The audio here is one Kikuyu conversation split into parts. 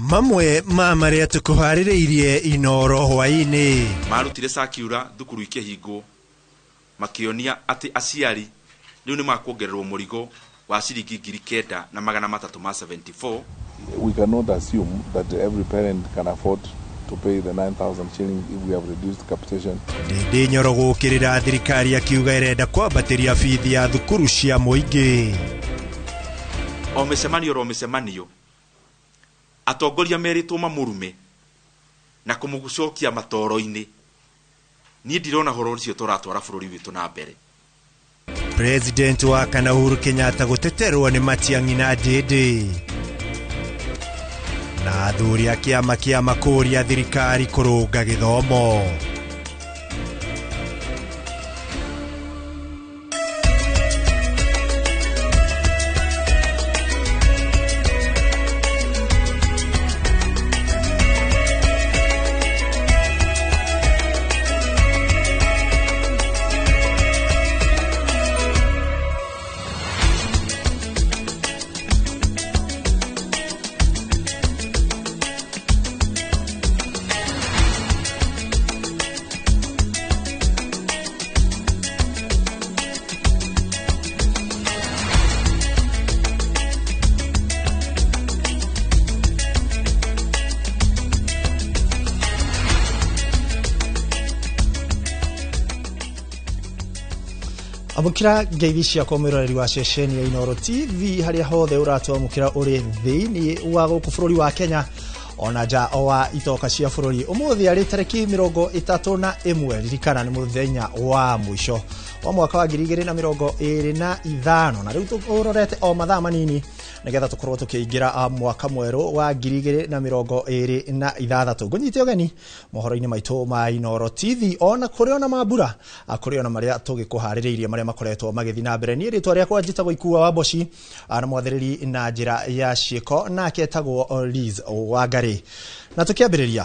Mamwe ma marĩa tũkũharĩrĩirie Inoro hwaĩ-inĩ. Marutire circular thukuru ikĩhingwo makĩonia atĩ aciari rĩu nĩ makuongererwo mũrigo wa ciringi 9,374. We cannot assume that every parent can afford to pay the 9,000 shillings if we have reduced capitation. Ndĩndĩ Nyoro gũkĩrĩra thirikari akiuga ĩrenda kwambatĩria bithi ya thukuru cia mũingĩ. O mĩcemanio ro mĩcemanio atongoria merĩtwo mamũrume na kũmũcokia matoro-inĩ. Niĩ ndirona horo ũcio tũratwara bũrũri witũ na mbere. President wa kana Uhuru Kenyatta gũteterwo nĩ Matiang'i na Ndĩndĩ. Na athuri a kĩama kĩa makũria thirikari kũrũnga gĩthomo. Amũkĩra ngeithi ciakwa mwĩroreri wa ceceni ya Inoro TV harĩa hothe ũratwamũkĩra ũrĩ thĩinĩ wa gũkũ bũrũri wa Kenya ona nja wa itoka cia bũrũri. Ũmũthĩ arĩ tarĩki 31, ririkana nĩ mũthenya wa mũico wa mwaka wa 2025, na rĩu tũrorete o mathaa manini nĩgetha tũkorwo tũkĩingĩra mwaka mwerũ wa 2026. Ngũnyite ũgeni mohoro-inĩ maitũ ma Inoro TV ona kũrĩ ona mambura kũrĩ ona marĩa tũgĩkũharĩrĩirie marĩa makoretwo magĩthiĩ na mbere. Niĩ rĩtwa rĩakwa njĩtagwo Ikua wa Mboci na mwathĩrĩri na njĩra ya ciĩko nake etagwo Liz Wangari. Na tũkĩambĩrĩria,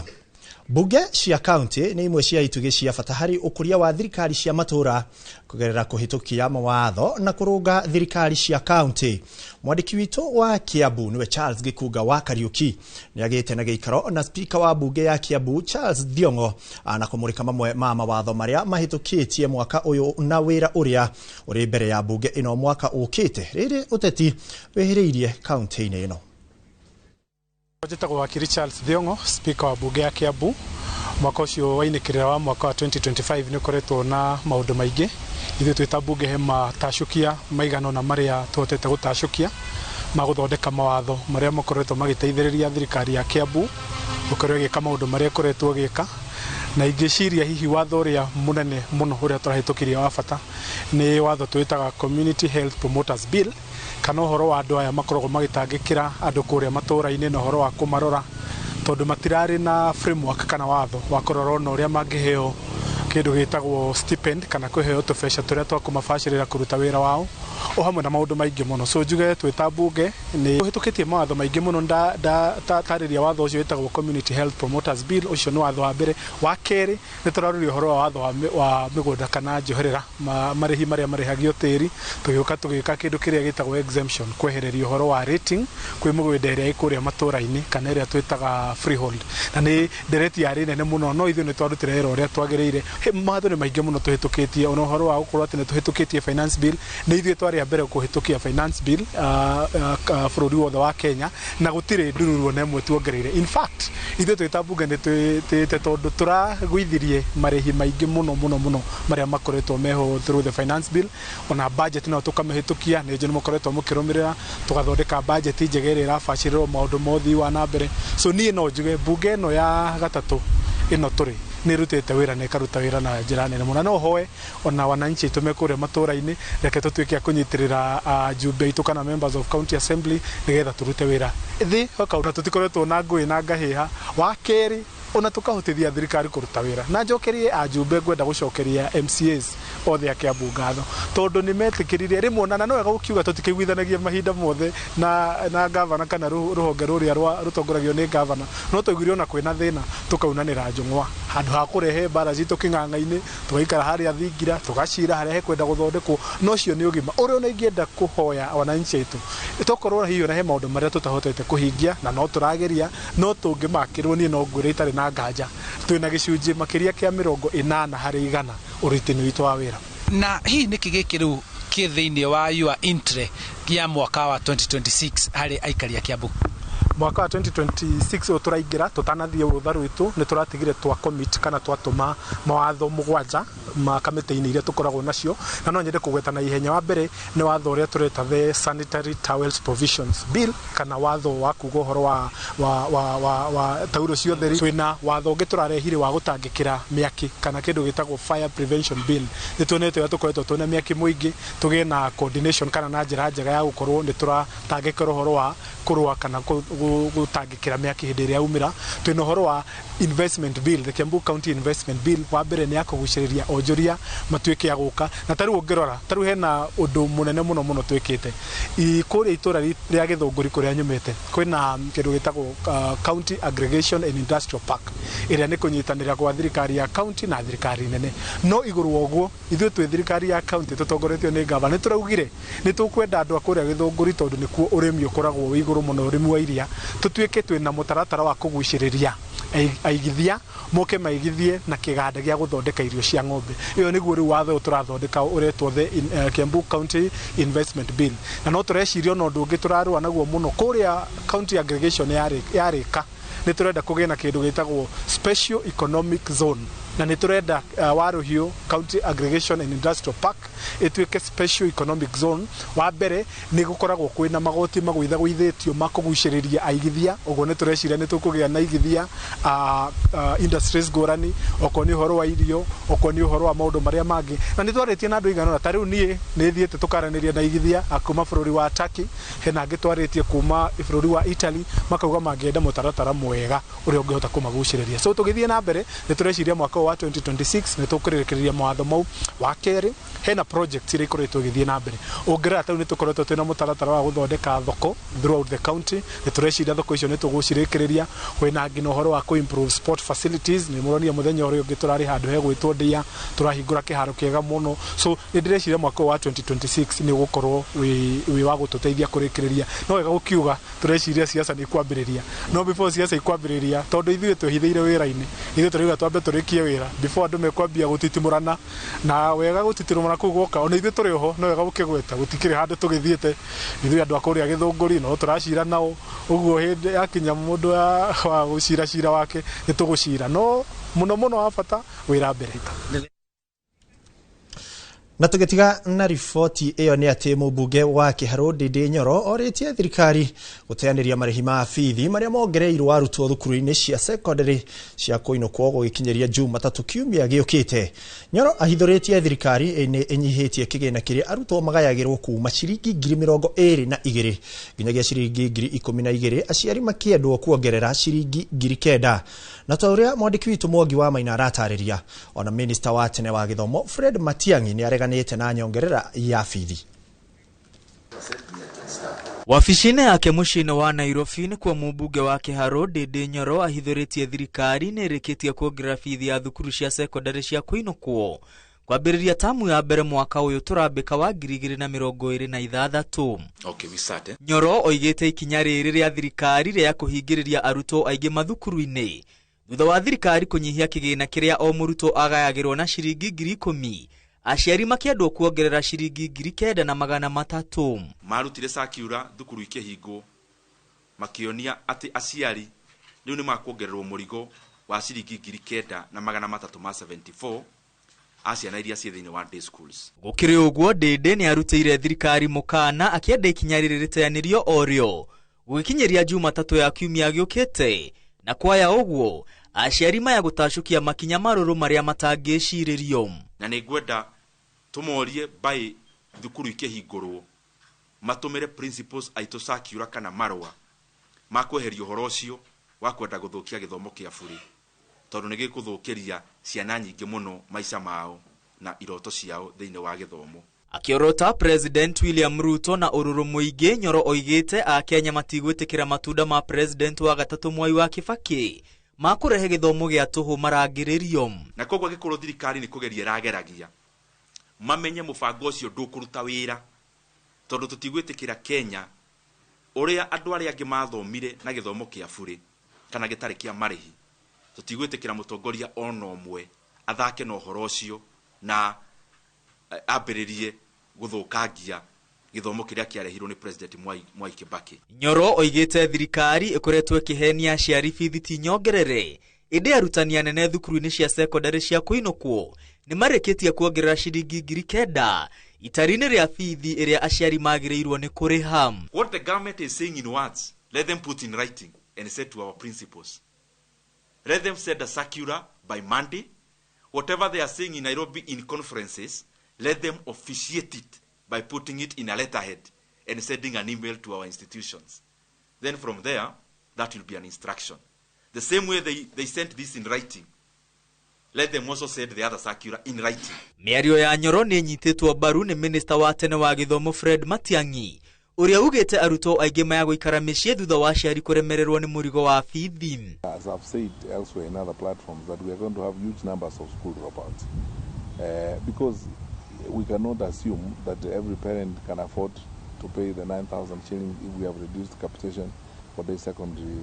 bunge cia kaunti nĩ imwe cia itugĩ cia bata harĩ ũkũria wa thirikari cia matũra kũgerera kũhĩtũkia mawatho na kũrũnga thirikari cia kaunti. Mwandĩki witũ wa Kiambu nĩwe Charles Gĩkunga wa Kariuki nĩ agĩte na gĩikaro na spika wa bunge ya Kiambu Charles Thiong'o na kũmũrĩka mamwe ma mawatho marĩa mahĩtũkĩtie mwaka ũyũ na wĩra ũrĩa ũrĩ mbere ya bunge ĩno mwaka ũkĩte rĩrĩ ũteti wĩhĩrĩirie kaunti-inĩ ĩno. Njĩtagwo wakiri Charles Thiong'o, speaker wa bunge ya Kiambu. Mwaka ũcio wainĩkĩrĩra wa mwaka wa 2025 nĩ ũkoretwo na maũndũ maingĩ. Ithuĩ twĩ ta bunge he matacũkia maigana ũna marĩa tũhotete gũtacũkia ma gũthondeka mawatho marĩa makoretwo magĩteithĩrĩria thirikari ya Kiambu gũkorwo ĩgĩka maũndũ marĩa ĩkoretwo ĩgĩka. Na ingĩciria hihi watho ũrĩa mũnene mũno ũrĩa tũrahĩtũkirie wa bata nĩ watho twĩtaga Community Health Promoters Bill, kana ũhoro wa andũ aya makoragwo magĩtangĩkĩra andũ kũrĩa matũra-inĩ na ũhoro wa kũmarora, tondũ matirarĩ na framework kana watho wa kũrora ona ũrĩa mangĩheo kĩndũ gĩtagwo stipend kana kũheo tũbeca tũrĩa twa kũmabacĩrĩra kũruta wĩra wao, o hamwe na maũndũ maingĩ mũno. So njuge twĩ ta bunge nĩ ũhĩtũkĩtie mawatho maingĩ mũno. Ndatarĩria watho ũcio wĩtagwo Community Health Promoters Bill, ũcio nĩ watho wa mbere. Wa kerĩ nĩ tũrarũria ũhoro wa watho wa mĩgũnda kana njoherera marĩhi marĩa marĩhagio tĩri, tũgĩũka tũgĩka kĩndũ kĩrĩa gĩtagwo exemption, kwehereria ũhoro wa rating kwĩ mĩgũnda ĩrĩa ĩ kũrĩa matũra-inĩ kana ĩrĩa twĩtaga freehold. Na nĩ ndereti yarĩ nene mũno, no ithuĩ nĩ twarutire wĩra ũrĩa twagĩrĩire. Mawatho nĩ maingĩ mũno tũhĩtũkĩtie, ona ũhoro wa gũkorwo atĩ nĩ tũhĩtũkĩtie finance bill, nĩ ithuĩ twarĩ a mbere kũhĩtũkia finance bill bũrũri wothe wa Kenya, na gũtirĩ ndururu ona ĩmwe tuongereire. In fact ithuĩ twĩ ta bunge nĩ twĩtĩte tondũ tũragũithirie marĩhi maingĩ mũno mũno mũno marĩa makoretwo meho through the finance bill. Ona budget no tũkamĩhĩtũkia, nĩ njũĩ nĩ mũkoretwo mũkĩrũmĩrĩra, tũgathondeka budget njega ĩrĩa ĩrabacĩrĩrwo maũndũ ma ũthii wa na mbere. So niĩ no njuge bunge ĩno ya gatatũ ĩno tũrĩ nĩ ĩrutĩte wĩra na ĩkaruta wĩra na njĩra nene mũno. No hoe ona wananchi aitũ me kũrĩa matũra-inĩ, reke tũtuĩke a kũnyitĩrĩra ajumbe aitũ kana members of county assembly nĩgetha tũrute wĩra thĩ na tũtikoretwo na ngũĩ na ngahĩha. Wa kerĩ ona tũkahotithia thirikari kũruta wĩra. Na njokerie ajumbe, ngwenda gũcokeria MCAs othe a Kiambu ngatho tondũ nĩ metĩkĩrire rĩmwe, na no wega gũkiuga tũtikĩiguithanagia mahinda mothe na gavana kana rũhonge rũrĩa rũtongoragio nĩ gavana, no twaiguire ona kwĩna thĩna tũkaunanĩra njũng'wa. Handũ ha kũrehe mbara citũ kĩng'ang'a-inĩ, tũgaikara harĩa thingira, tũgacira harĩa hekwenda gũthondekwo. No ũcio nĩ ũgima ũrĩa ona ingĩenda kũhoya wananchi aitũ, tokorwo hihi ona he maũndũ marĩa tũtahotete kũhingia na no tũrageria, no tũngĩmakĩrwo niĩ no ngwĩre itarĩ na nganja twĩna gĩcunjĩ makĩria kĩa 80 harĩ 100 ũrutani witũ wa wĩra. Na hihi nĩkĩ gĩkĩ rĩu kĩ thĩinĩ wa your entry ya mwaka wa 2026 harĩ aikari a Kiambu? Mwaka wa 2026 ũyũ tũraingĩra, tũtanathiĩ rũtha rwitũ, nĩ tũratigire twa commit kana twatũma mawatho 7 ma kamĩtĩ-inĩ iria tũkoragwo nacio, na no nyende kũgweta na ihenya. Wa mbere nĩ watho ũrĩa tũreta the Sanitary Towels Provisions Bill, kana watho wa kuga ũhoro wa tauro cia ũtheri. Twĩna watho ũngĩ tũrarehire wa gũtangĩkĩra mĩaki, kana kĩndũ gĩtagwo Fire Prevention Bill. Nĩ tuonete ũrĩa tũkoretwo twĩna mĩaki mũingĩ, tũgĩe na coordination kana na njĩra njega ya gũkorwo nĩ tũratangĩkĩra ũhoro wa kũrũa kana gũtangĩkĩra mĩaki hĩndĩ ĩrĩa yaumĩra. Twĩna ũhoro wa investment bill, the Kiambu County Investment Bill. Wa mbere nĩ ya kũgucĩrĩria onjoria matuĩke a gũka, na tarĩu ũngĩrora tarĩu hena ũndũ mũnene mũno mũno twĩkĩte kũrĩa itũra rĩa Gĩthũngũri kũrĩa nyumĩte. Kwĩna kĩndũ gĩtagwo County Aggregation and Industrial Park, ĩrĩa nĩ kũnyitanĩra gwa thirikari ya county na thirikari nene. No igũrũ wa ũguo, ithuĩ twĩ thirikari ya county tũtongoretio nĩ gavana, nĩ tũraugire nĩ tũkwenda andũ a kũrĩa Gĩthũngũri, tondũ nĩkuo ũrĩmi ũkoragwo wĩ igũrũ mũno, ũrĩmi wa iria, tũtuĩke twĩna mũtaratara wa kũgucĩrĩria aigithia moke maigithie na kĩganda gĩa gũthondeka irio cia ng'ombe. Ĩyo nĩguo rĩu watho ũyũ tũrathondeka ũretwo the Kiambu County Investment Bill. Na no tũreciria ona ũndũ ũngĩ tũrarũa naguo mũno kũrĩa county aggregation yarĩka, nĩ tũrenda kũgĩe na kĩndũ gĩtagwo Special Economic Zone, na nĩ tũrenda Waruhiu County Aggregation and Industrial Park ĩtuĩke special economic zone. Wa mbere nĩ gũkoragwo kwĩna magoti magũithagũithĩtio ma kũgucĩrĩria aigithia, ũguo nĩ tũreciria nĩ tũkũgĩa na aigithia industries ngũrani, okorwo nĩ ũhoro wa irio, okorwo nĩ ũhoro wa maũndũ marĩa mangĩ. Na nĩ twarĩtie na andũ aigana ũna, ta rĩu niĩ nĩ thiĩte tũkaranĩria na aigithia a kuma bũrũri wa Turkey, hena angĩ twarĩtie kuma bũrũri wa Italy, makauga mangĩenda mũtaratara mwega ũrĩa ũngĩhota kũmagucĩrĩria. So tũgĩthiĩ na mbere nĩ tũreciria mwaka ũyũ wa 2026 nĩ tũkũrĩkĩrĩria mawatho mau. Wa kerĩ, hena project iria ikoretwo igĩthiĩ na mbere. Ũngĩrora tarĩu nĩ tũkoretwo twĩna mũtaratara wa gũthondeka thoko throughout the county, nĩ tũreciria thoko icio nĩ tũgũcirĩkĩrĩria. Kwĩna nginya ũhoro wa kũ improve sport facilities, nĩ mũronire mũthenya ũrĩa ũngĩ tũrarĩ handũ hegwĩtwo Ndia, tũrahingũra kĩharo kĩega mũno. So nĩ ndĩreciria mwaka ũyũ wa 2026 nĩ ũgũkorwo wĩ wa gũtũteithia kũrĩkĩrĩria. No wega gũkiuga tũreciria siasa nĩ ikwambĩrĩria, no before siasa ikwambĩrĩria, tondũ ithuĩ twĩhithĩire wĩra-inĩ, ithuĩ tũrauga twambe tũrĩkie wĩra before andũ mekwambia gũtitimũrana. Na wega gũtitimũrana kũu gwoka, ona ithuĩ tũrĩ oho, no wega gũkĩgweta gũtikĩrĩ handũ tũgĩthiĩte ithuĩ andũ a kũrĩa Gĩthũngũri, no tũracira nao ũguo. Hĩndĩ yakinya mũndũ wa gũcira cira wake, nĩ tũgũcira, no mũno mũno wa bata wĩra mbere. Na tũgĩtiga na riboti ĩyo nĩ atĩ mũmbunge wa Kĩharũ Ndindi Nyoro orĩtie thirikari gũteanĩria marĩhi ma bithi marĩa mongereirwo arutwo thukuru-inĩ cia secondary cia kũinũkwo gũgĩkinyĩria Jumatatũ kiumia gĩũkĩte. Nyoro ahithũrĩtie thirikari nĩ ĩnyihĩtie kĩgĩna kĩrĩa arutwo magayagĩrwo kuma ciringi 22,000 nginyagia ciringi 12,000, aciari makĩendwo kuongerera ciringi 9,000. Na ta ũrĩa mwandĩki witũ Mwangi wa Maina aratarĩria, ona minista wa tene wa gĩthomo Fred Matiang'i nĩ areganĩte na nyongerera ya bithi. Wabici-inĩ yake mũciĩ-inĩ wa Nairobi nĩkuo mũmbunge wa Kĩharũ Ndindi Nyoro ahithũrĩtie thirikari nĩ ĩrĩkĩtie kuongerera bithi ya thukuru cia secondary cia kũinũkwo kwambĩrĩria tamu ya mbere mwaka ũyũ tũrambĩka wa 2026. Okay, we start, eh? Nyoro oigĩte ikinya rĩrĩ rĩa thirikari rĩa kũhingĩrĩria arutwo aingĩ mathukuru-inĩ thutha wa thirikari kũnyihia kĩgĩna kĩrĩa o mũrutwo agayagĩrwo na ciringi 10,000, aciari makĩendwo kuongerera ciringi 9,300. Marutire circular thukuru ikĩhingwo makĩonia atĩ aciari rĩu nĩ makuongererwo mũrigo wa ciringi 9,374 a ciana iria ciĩ thĩinĩ wa day schools. Gũkĩrĩ ũguo, Ndindi nĩ arutĩire thirikari mũkana akĩenda ikinya rĩrĩ rĩteanĩrio orĩo gũgĩkinyĩria Jumatatũ ya kiumia gĩũkĩte, na kwaya ũguo aciari maya gũtacũkia makinya marũrũ marĩa matangĩcirĩrio. Na nĩ ngwenda tũmorie by thukuru ikĩhingũrwo matũmĩre principals aitũ circular kana marũa ma kweheria ũhoro ũcio wa kwenda gũthũkia gĩthomo kĩa bũrĩ, tondũ nĩ gĩkũthũkĩria ciana nyingĩ mũno maica mao na iroto ciao thĩinĩ wa gĩthomo. Akĩorota President William Ruto na ũrũrũ mũingĩ, Nyoro oigĩte Akenya matigwĩtĩkĩra matunda ma President wa gatatũ Mwai wa Kibaki ma kũrehe gĩthomo gĩa tũhũ marangĩrĩrio. Na koguo angĩkorwo thirikari nĩ kũgeria ĩrageragia, mamenye mũbango ũcio ndũkũruta wĩra, tondũ tũtigwĩtĩkĩra Kenya ũrĩa andũ arĩa angĩ mathomire na gĩthomo kĩa burĩ kana gĩtarĩ kĩa marĩhi. Tũtigwĩtĩkĩra mũtongoria ona ũmwe athake na ũhoro ũcio na ambĩrĩrie gũthũkangia gĩthomo kĩrĩa kĩarehirwo nĩ President Mwai Kibaki. Nyoro oigĩte thirikari ĩkoretwo ĩkĩhenia aciari bithi ti nyongerere, ĩndĩ arutani anene thukuru-inĩ cia sekondarĩ cia kũinũkwo nĩ marĩkĩtie kuongerera ciringi 9,000 itari-inĩ rĩa bithi ĩrĩa aciari magĩrĩirwo nĩ kũrĩha. What the government is saying in words, let them put in writing and say to our principals. Let them send a circular by Monday. Whatever they are saying in Nairobi in conferences, let them officiate it by putting it in a letterhead and sending an email to our institutions. Then from there, that will be an instruction. The same way they sent this in writing, let them also send the other circular in writing. Mĩario ya Nyoro nĩ ĩnyitĩtwo mbaru nĩ minista wa tene wa gĩthomo Fred Matiang'i, ũrĩa ugĩte arutwo aingĩ maya gũikara mĩciĩ thutha wa aciari kũremererwo nĩ mũrigo wa bithi. As I've said elsewhere in other platforms, that we are going to have huge numbers of school dropouts, because we cannot assume that every parent can afford to pay the 9,000 shillings if we have reduced capitation for day secondary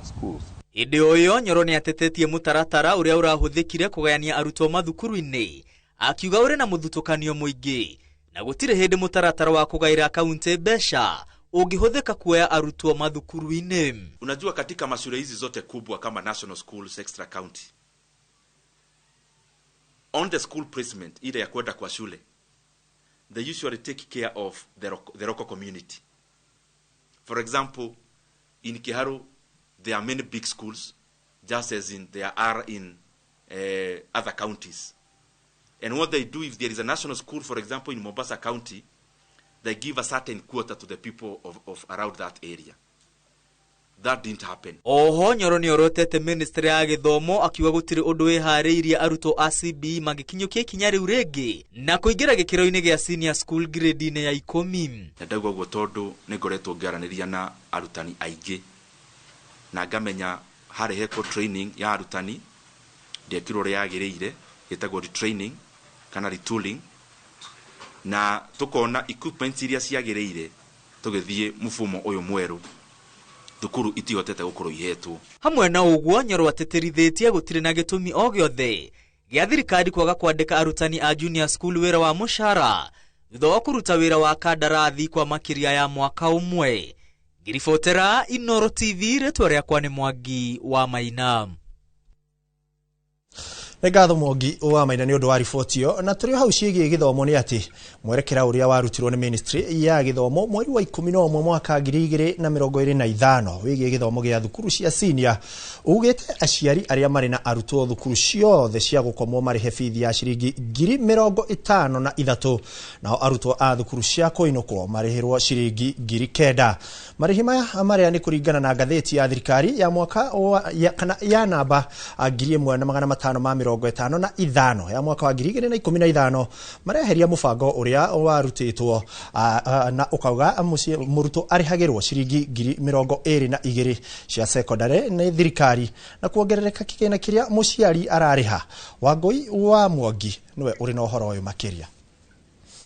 schools. Hĩndĩ o ĩyo Nyoro nĩ atetetie mũtaratara ũrĩa ũrahũthĩkire kũgayania arutwo mathukuru-inĩ, akiuga ũrĩ na mũthutũkanio mũingĩ na gũtirĩ hĩndĩ mũtaratara wa kũgaĩra kaunti mbeca ũngĩhũthĩka kuoya arutwo mathukuru-inĩ. Unajua, katika mashule hizi zote kubwa kama national schools, extra county, on the school placement ile ya kwenda kwa shule, they usually take care of the local community. For example, in Kiharu there are many big schools, just as in there are in other counties. And what they do, if there is a national school, for example, in Mombasa County, they give a certain quota to the people of around that area. That didn't happen. Oho Nyoro nĩ orotete ministry ya gĩthomo akiuga gũtirĩ ũndũ wĩharĩirie arutwo a CBE mangĩkinyũkia ikinya rĩu rĩngĩ na kũingĩra gĩkĩro-inĩ gĩa senior school grade-inĩ ya 10. Na ndauga ũguo tondũ nĩ ngoretwo ngĩaranĩria na arutani aingĩ na ngamenya harĩ heko training ya arutani ndĩekirwo ũrĩa yagĩrĩire, ĩtagwo retraining kana retooling, na tukona equipment iria ciagĩrĩire tũgĩthiĩ mfumo ũyũ mwerũ thukuru itihotete gũkorwo ihetwo. Hamwe na ũguo Nyoro atĩtĩrithĩtie gũtirĩ na gĩtũmi o gĩothe gĩa thirikari kwaga kwandĩka arutani a junior school wĩra wa mũcara thutha wa kũruta wĩra wa kandarathi kwa makĩria ya mwaka ũmwe. Ngiribotera Inoro TV, rĩtwa rĩakwa nĩ Mwangi wa Maina. Nĩ ngatho Mwangi wa Maina nĩ ũndũ wa riboti ĩyo. Na tũrĩ o hau ciĩgiĩ gĩthomo nĩ atĩ mwerekera ũrĩa warutirwo nĩ ministry ya gĩthomo mweri wa 11 mwaka 2025 wĩgiĩ gĩthomo gĩa thukuru cia senior ugĩte aciari arĩa marĩ na arutwo thukuru ciothe cia gũkomwo marĩhe bithi ya ciringi 53,000, nao arutwo a thukuru cia kũinũkwo marĩhĩrwo ciringi 9,000. Marĩhi maya marĩa nĩ kũringana na ngathĩti ya thirikari ya mwaka kana ya namba 1555 ya mwaka wa 2015 mareheria mũbango ũrĩa warutĩtwo na ũkauga mũrutwo arĩhagĩrwo ciringi 22,000 cia sekondarĩ nĩ thirikari na kuongerereka kĩgĩna kĩrĩa mũciari ararĩha. Wangũi wa Mwangi nĩwe ũrĩ na ũhoro ũyũ makĩria.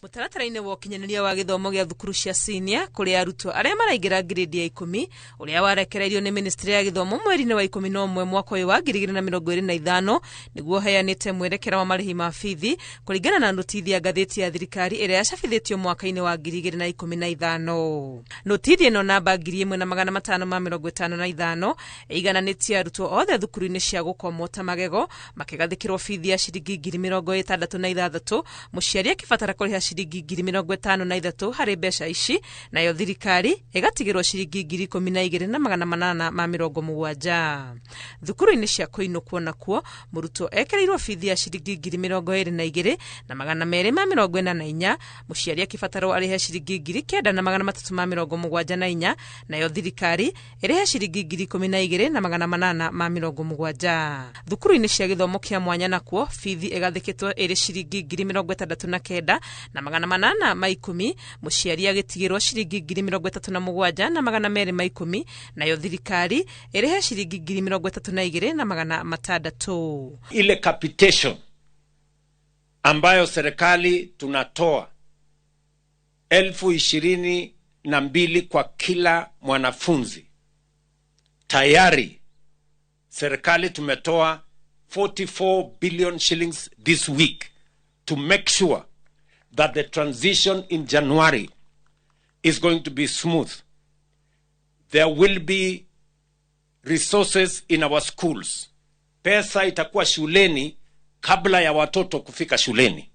Mũtaratara-inĩ wa ũkinyanĩria wa gĩthomo gĩa thukuru cia senior kũrĩ arutwo arĩa maraingĩra grade ya 10 ũrĩa warekereirio nĩ ministry ya gĩthomo mweri-inĩ wa 11 mwaka ũyũ wa 2025 nĩguo ũheanĩte mwerekera wa marĩhi ma bithi kũringana na notithi ya ngathĩti ya thirikari ĩrĩa yacabithĩtio mwaka-inĩ wa 2015. Notithi ĩno namba 1555 ĩigananĩtie arutwo othe thukuru-inĩ cia gũkomwo ta magego makĩgathĩkĩrwo bithi ya ciringi 66,000, mũciari akĩbatara kũrĩha ciringi 53,000 harĩ mbeca ici, nayo thirikari ĩgatigĩrwo ciringi 12,870. Thukuru-inĩ cia kũinũkwo nakuo mũrutwo ekereirwo bithi ya ciringi 22,244, mũciari akĩbatarwo arĩhe ciringi 9,374, nayo thirikari ĩrĩhe ciringi 12,870. Thukuru-inĩ cia gĩthomo kĩa mwanya nakuo bithi ĩgathĩkĩtwo ĩrĩ ciringi 69,000 na magana manana ma ikũmi, mũciari agĩtigĩrwo ciringi 37,210 na magana merĩ ma ikũmi, nayo thirikari ĩrĩhe ciringi 32,600 na magana matandatũ. Ile capitation ambayo serikali tunatoa 22,000 kwa kila mwanafunzi, tayari serikali tumetoa 44 billion shillings this week to make sure that the transition in January is going to be smooth. There will be resources in our schools. Pesa itakuwa shuleni kabla ya watoto kufika shuleni.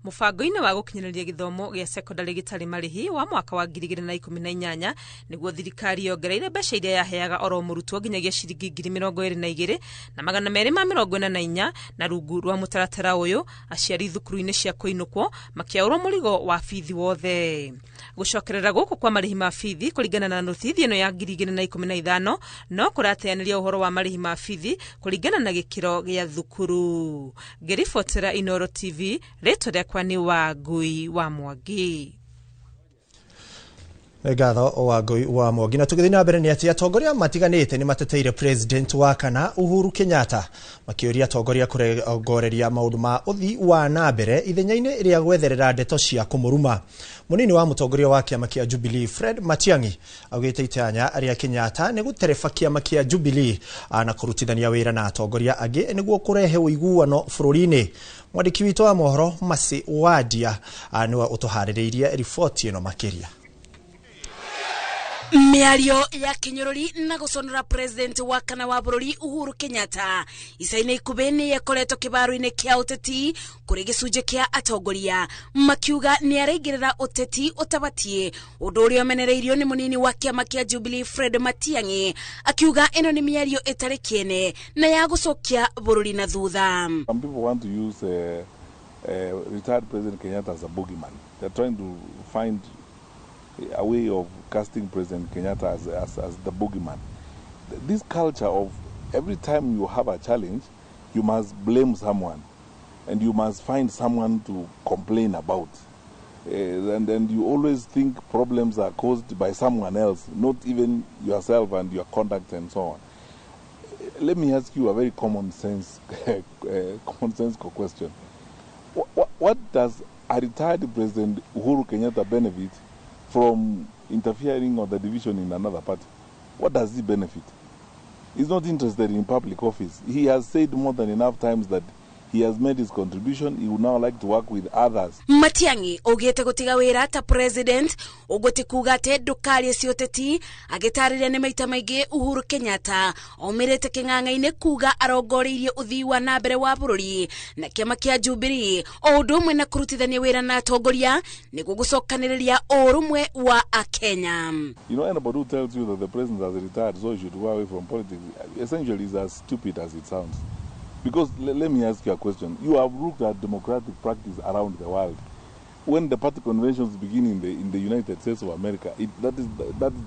Mũbango-inĩ wa gũkinyanĩria gĩthomo gĩa sekondarĩ gĩtarĩ marĩhi wa mwaka wa 2018 nĩguo thirikari yongereire mbeca iria yaheaga oro mũrutwo nginyagia ciringi 22,244 na magana merĩ ma mĩrongo ĩna na inya, na rungu rwa mũtaratara ũyũ aciari thukuru-inĩ cia kũinũkwo makĩaũrwo mũrigo wa bithi wothe. Gũcokerera gũkũ kwa marĩhi ma bithi kũringana na nothithi ĩno ya 2015 no kũrateanĩria ũhoro wa marĩhi ma bithi kũringana na gĩkĩro gĩa thukuru. Ngĩribotera Inooro TV, rĩtwa rĩakwa nĩ Wangui wa Mwangi. Ngatho Wangui wa Mwangi. Na tũgĩthiĩ na mbere nĩ atĩ atongoria matiganĩte nĩ mateteire president wa kana Uhuru Kenyatta, makĩũria atongoria kũrongoreria maũndũ ma ũthii wa na mbere ithenya-inĩ rĩa gwetherera ndeto cia kũmũruma. Mũnini wa mũtongoria wa kĩama kĩa Jubilee Fred Matiang'i augĩte itanya rĩa Kenyatta nĩ gũtereba kĩama kĩa Jubilee na kũrutithania wĩra na atongoria angĩ nĩguo kũrehe ũiguano bũrũri-inĩ. Mwandĩki witũ wa mohoro Masi Wadia nĩwe ũtũharĩrĩirie riboti ĩno makĩria. Mĩario ya kĩnyũrũri na gũconora president wa kana wa bũrũri Uhuru Kenyatta ica-inĩ ikuhĩ nĩ ĩkoretwo kĩbaro-inĩ kĩa ũteti kũrĩ gĩcunjĩ kĩa atongoria makiuga nĩ araingĩrĩra ũteti ũtabatiĩ, ũndũ ũrĩa ũmenereirio nĩ mũnini wa kĩama kĩa Jubilee Fred Matiang'i akiuga ĩno nĩ mĩario ĩtarĩ kĩene na ya gũcokia bũrũri na thutha. Some people want to use retired President Kenyatta as a bogeyman. They're trying to find a way of casting President Kenyatta as the bogeyman. This culture of every time you have a challenge, you must blame someone and you must find someone to complain about. And you always think problems are caused by someone else, not even yourself and your conduct and so on. Let me ask you a very common sense, commonsensical question. What does a retired President Uhuru Kenyatta benefit from interfering on the division in another party? What does he benefit? He's not interested in public office. He has said more than enough times that he has made his contribution. He would now like to work with others. Matiang'i augĩte gũtiga wĩra ta president ũguo ti kuuga atĩ ndũkarie ciũteti, agĩtarĩria nĩ maita maingĩ Uhuru Kenyatta aumĩrĩte kĩng'ang'a-inĩ kuuga arongoreirie ũthii wa na mbere wa bũrũri na kĩama kĩa Jubilee o ũndũ ũmwe na kũrutithania wĩra na atongoria nĩguo gũcokanĩrĩria ũrũmwe wa Akenya. You know, anybody who tells you that the president has retired so he should go away from politics essentially is as stupid as it sounds. Because let me ask you a question. You have looked at democratic practice around the world. When the party conventions begin in the United States of America, that is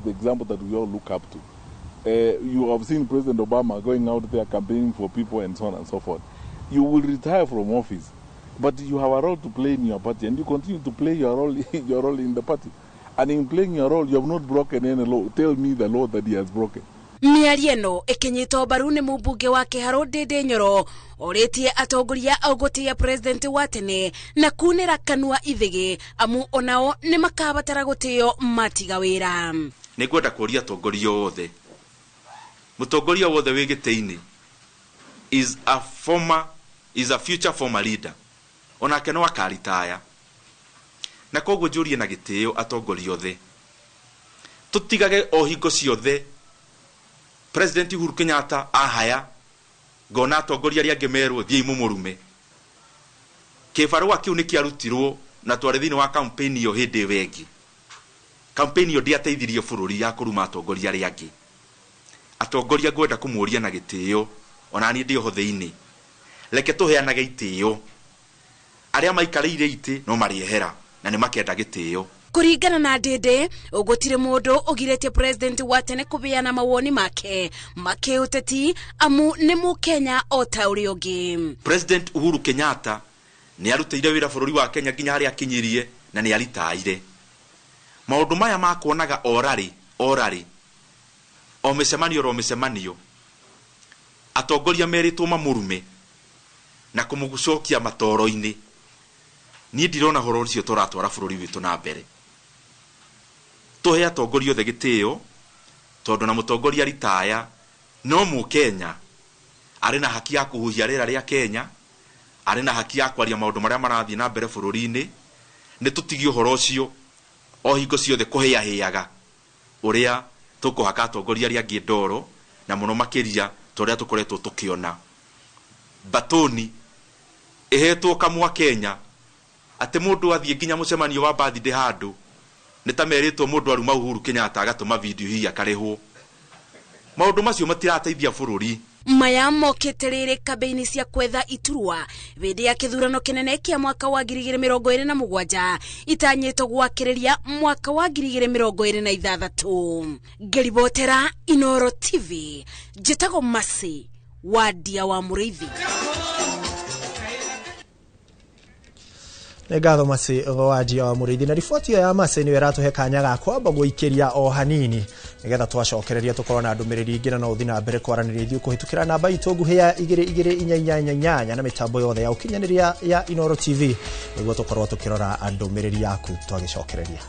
the example that we all look up to. You have seen President Obama going out there campaigning for people and so on and so forth. You will retire from office, but you have a role to play in your party, and you continue to play your role, your role in the party. And in playing your role, you have not broken any law. Tell me the law that he has broken. Mĩario ĩno ĩkĩnyitwo mbaru nĩ mũmbunge wa Kĩharũ Ndĩndĩ Nyoro orĩtie atongoria gũtĩĩa president wa tene na kunĩra kanua ithĩgĩ amu onao nĩ makabatara gũtĩo matiga wĩra. Nĩngwenda kũria atongoria othe, mũtongoria wothe wĩ gĩtĩ-inĩ is a future former leader, onake no akaritaya, na koguo njũrie na gĩtĩo atongoria othe tũtigage o hingo ciothe President Uhuru Kenyatta ahaya ngona atongoria arĩa angĩ merwo thiĩi mũmũrume. Kĩbarũa kĩu nĩ kĩarutirwo na twarĩ thĩinĩ wa campaign ĩyo hĩndĩ ĩyo ĩngĩ. Campaign ĩyo ndĩateithirie bũrũri ya kũruma atongoria arĩa angĩ. Atongoria ngwenda kũmũria na gĩtĩo ona niĩ ndĩ oho thĩinĩ, reke tũheanage itĩo. Arĩa maikarĩire itĩ no marĩehera na nĩ makenda gĩtĩo. Kũringana na Ndĩndĩ, gũtirĩ mũndũ ũgirĩtie president wa tene kũbeana mawoni make makĩũteti amu nĩ mũkenya o ta ũrĩa ũngĩ. President Uhuru Kenyatta nĩ arutĩire wĩra bũrũri wa Kenya nginya harĩa akinyirie, Na nĩ aritaire. Maũndũ maya makuonaga orarĩ orarĩ, o mĩcemanio ro mĩcemanio, atongoria merĩtwo mamũrume na kũmũcokia matoro-inĩ. Niĩ ndirona ũhoro ũcio tũratwara bũrũri witũ na mbere. Tũhe atongoria othe gĩtĩo, tondũ na mũtongoria ritaya no mũkenya, arĩ na haki ya kũhuhia rĩera rĩa Kenya, arĩ na haki ya kwaria maũndũ marĩa marathiĩ na mbere bũrũri-inĩ. Nĩ tũtigie ũhoro ũcio o hingo ciothe kũhĩahĩaga ũrĩa tũkũhaka atongoria arĩa angĩ ndoro, na mũno makĩria ta ũrĩa tũkoretwo tũkĩona batoni ĩhetwo kamwa Kenya atĩ mũndũ athiĩ nginya mũcemanio wa birthday handũ nĩ ta merĩtwo mũndũ aruma Uhuru Kenyatta agatũma video hihi akarĩhwo. Maũndũ macio matirateithia bũrũri. Maya mokĩte rĩrĩ kambĩini cia kwetha iturwa hĩndĩ ya kĩthurano kĩnene kĩa mwaka wa 2027 itanyĩtwo gwakĩrĩria mwaka wa 2026. Ngĩribotera Inoro TV, njĩtagwo Masi Wadia wa Mũrĩithi. Nĩ ngatho Masi Wanjia wa Mũrĩithi. Na riboti ĩyo ya Masi nĩyo ĩratũhe kanya ga kwamba gũikĩria o hanini nĩgetha twacokereria tũkorwo na ndũmĩrĩri ingĩ, na no ũthiĩ na mbere kwaranĩria ithuĩ kũhĩtũkĩra namba itũ nguhĩ ya 22488 na mĩtambo yothe ya ũkinyanĩria ya Inoro TV nĩguo tũkorwo tũkĩrora ndũmĩrĩri yaku twagĩcokereria.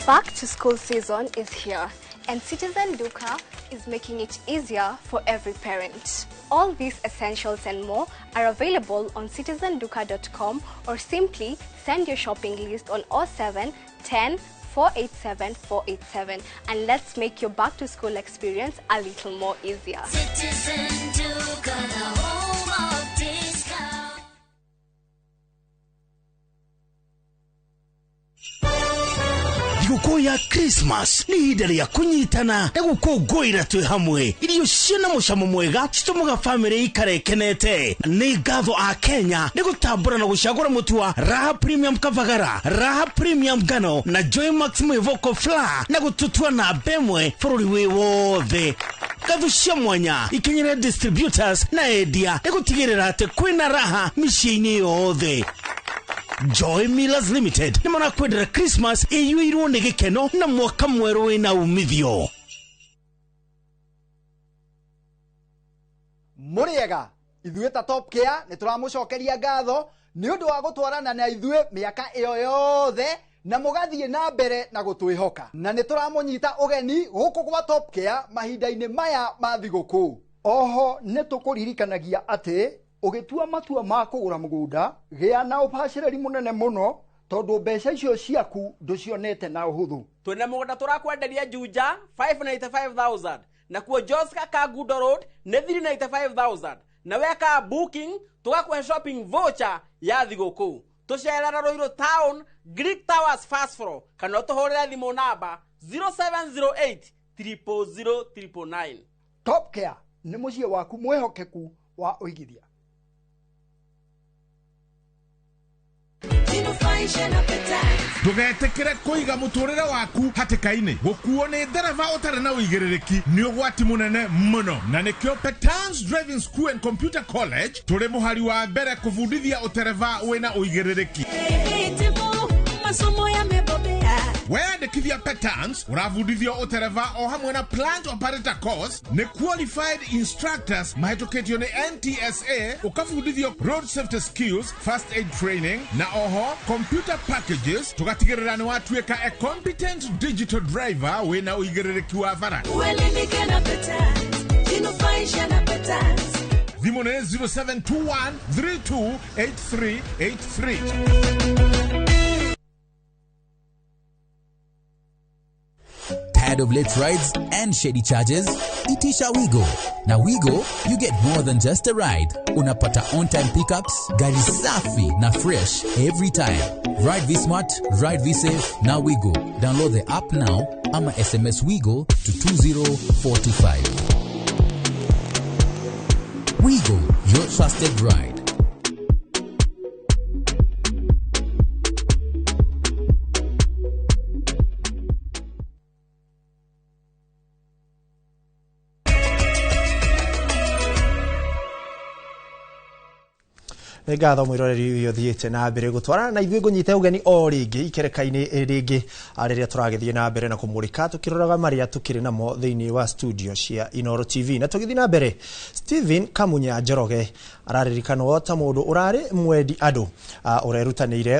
Back to school season is here, and Citizen Duka is making it easier for every parent. All these essentials and more are available on citizenduka.com or simply send your shopping list on 07 10 487 487 and let's make your back to school experience a little more easier. Citizen Duka, the home of discount. Thigũkũ ya Christmas nĩ ihinda rĩa kũnyitana na gũkũngũĩra twĩ hamwe. Irio ciĩna mũcamo mwega citũmaga bamĩrĩ ikare ĩkenete. Nĩ ngatho a Kenya nĩ gũtambũra na gũcagũra mũtu wa Raha Premium Kavagara, Raha Premium Ngano na Joy Max Mwĩvoko Flour na gũtũtua namba ĩmwe bũrũri wĩ wothe. Ngatho cia mwanya ikinyĩre distributors na endia nĩ gũtigĩrĩra atĩ kwĩna raha mĩciĩ-inĩ yothe. Joy Millers Limited nĩ marakwendera Christmas ĩiyũirwo nĩ gĩkeno na mwaka mwerũ wĩna umithio. Mũrĩega, ithuĩ ta Top Care nĩ tũramũcokeria ngatho nĩ ũndũ wa gũtwarana na ithuĩ mĩaka ĩyo yothe na mũgathiĩ na mbere na gũtwĩhoka, na nĩ tũramũnyita ũgeni gũkũ gwa Top Care mahinda-inĩ maya ma thigũkũ. Oho nĩ tũkũririkanagia atĩ ũgĩtua matua ma kũgũra mũgũnda, gĩa na ũbacĩrĩri mũnene mũno tondũ mbeca icio ciaku ndũcionete na ũhũthũ. Twĩna mũgũnda tũrakwenderia Juja 595,000, nakuo Joska Kangundo Road nĩ 395,000, na weka booking tũgakũhe shopping voucher ya thigũkũ. Tũcerera Ruiru Town, Greek Towers first floor, kana ũtũhũrĩre thimũ namba 0708 000 999. Top Care nĩ mũciĩ waku mwĩhokeku wa ũigithia. Ndũgetĩkĩre kũiga mũtũrĩre waku hatĩka-inĩ. Gũkuo nĩ ndereba ũtarĩ na ũigĩrĩrĩki nĩ ũgwati mũnene mũno, na nĩkĩo Petans Driving School and Computer College tũrĩ mũhari wa mbere kũbundithia ũtereba wĩna ũigĩrĩrĩki. Masomo yamebobea. Weyandĩkithia Petans ũrabundithio ũtereba o hamwe na plant operator course nĩ qualified instructors mahĩtũkĩtio nĩ NTSA, ũkabundithio road safety skills, first aid training na oho computer packages, tũgatigĩrĩra nĩ watuĩka a competent digital driver wĩna ũigĩrĩrĩki wa bara. Uelimike na Petans, jinufaishe na Petans. Thimũ nĩ 0721 328383. Tired of late rides and shady charges? Itisha Wigo. Now Wigo, you get more than just a ride. Unapata on-time pickups, gari safi na fresh every time. Ride V-Smart, ride V-Safe, now Wigo. Download the app now ama SMS Wigo to 20425. Wigo, your trusted ride. Nĩ ngatho mwĩroreri ũyũ ũthiĩte na mbere gũtwarana na ithuĩ, ngũnyite ũgeni o rĩngĩ ikereka-inĩ rĩngĩ rĩrĩa tũragĩthiĩ na mbere na kũmũrĩka tũkĩroraga marĩa tũkĩrĩ namo thĩinĩ wa studio cia Inooro TV. Na tũgĩthiĩ na mbere, Stephen Kamunya Njoroge araririkanwo ta mũndũ ũrarĩ mwendi andũ, ũrerutanĩire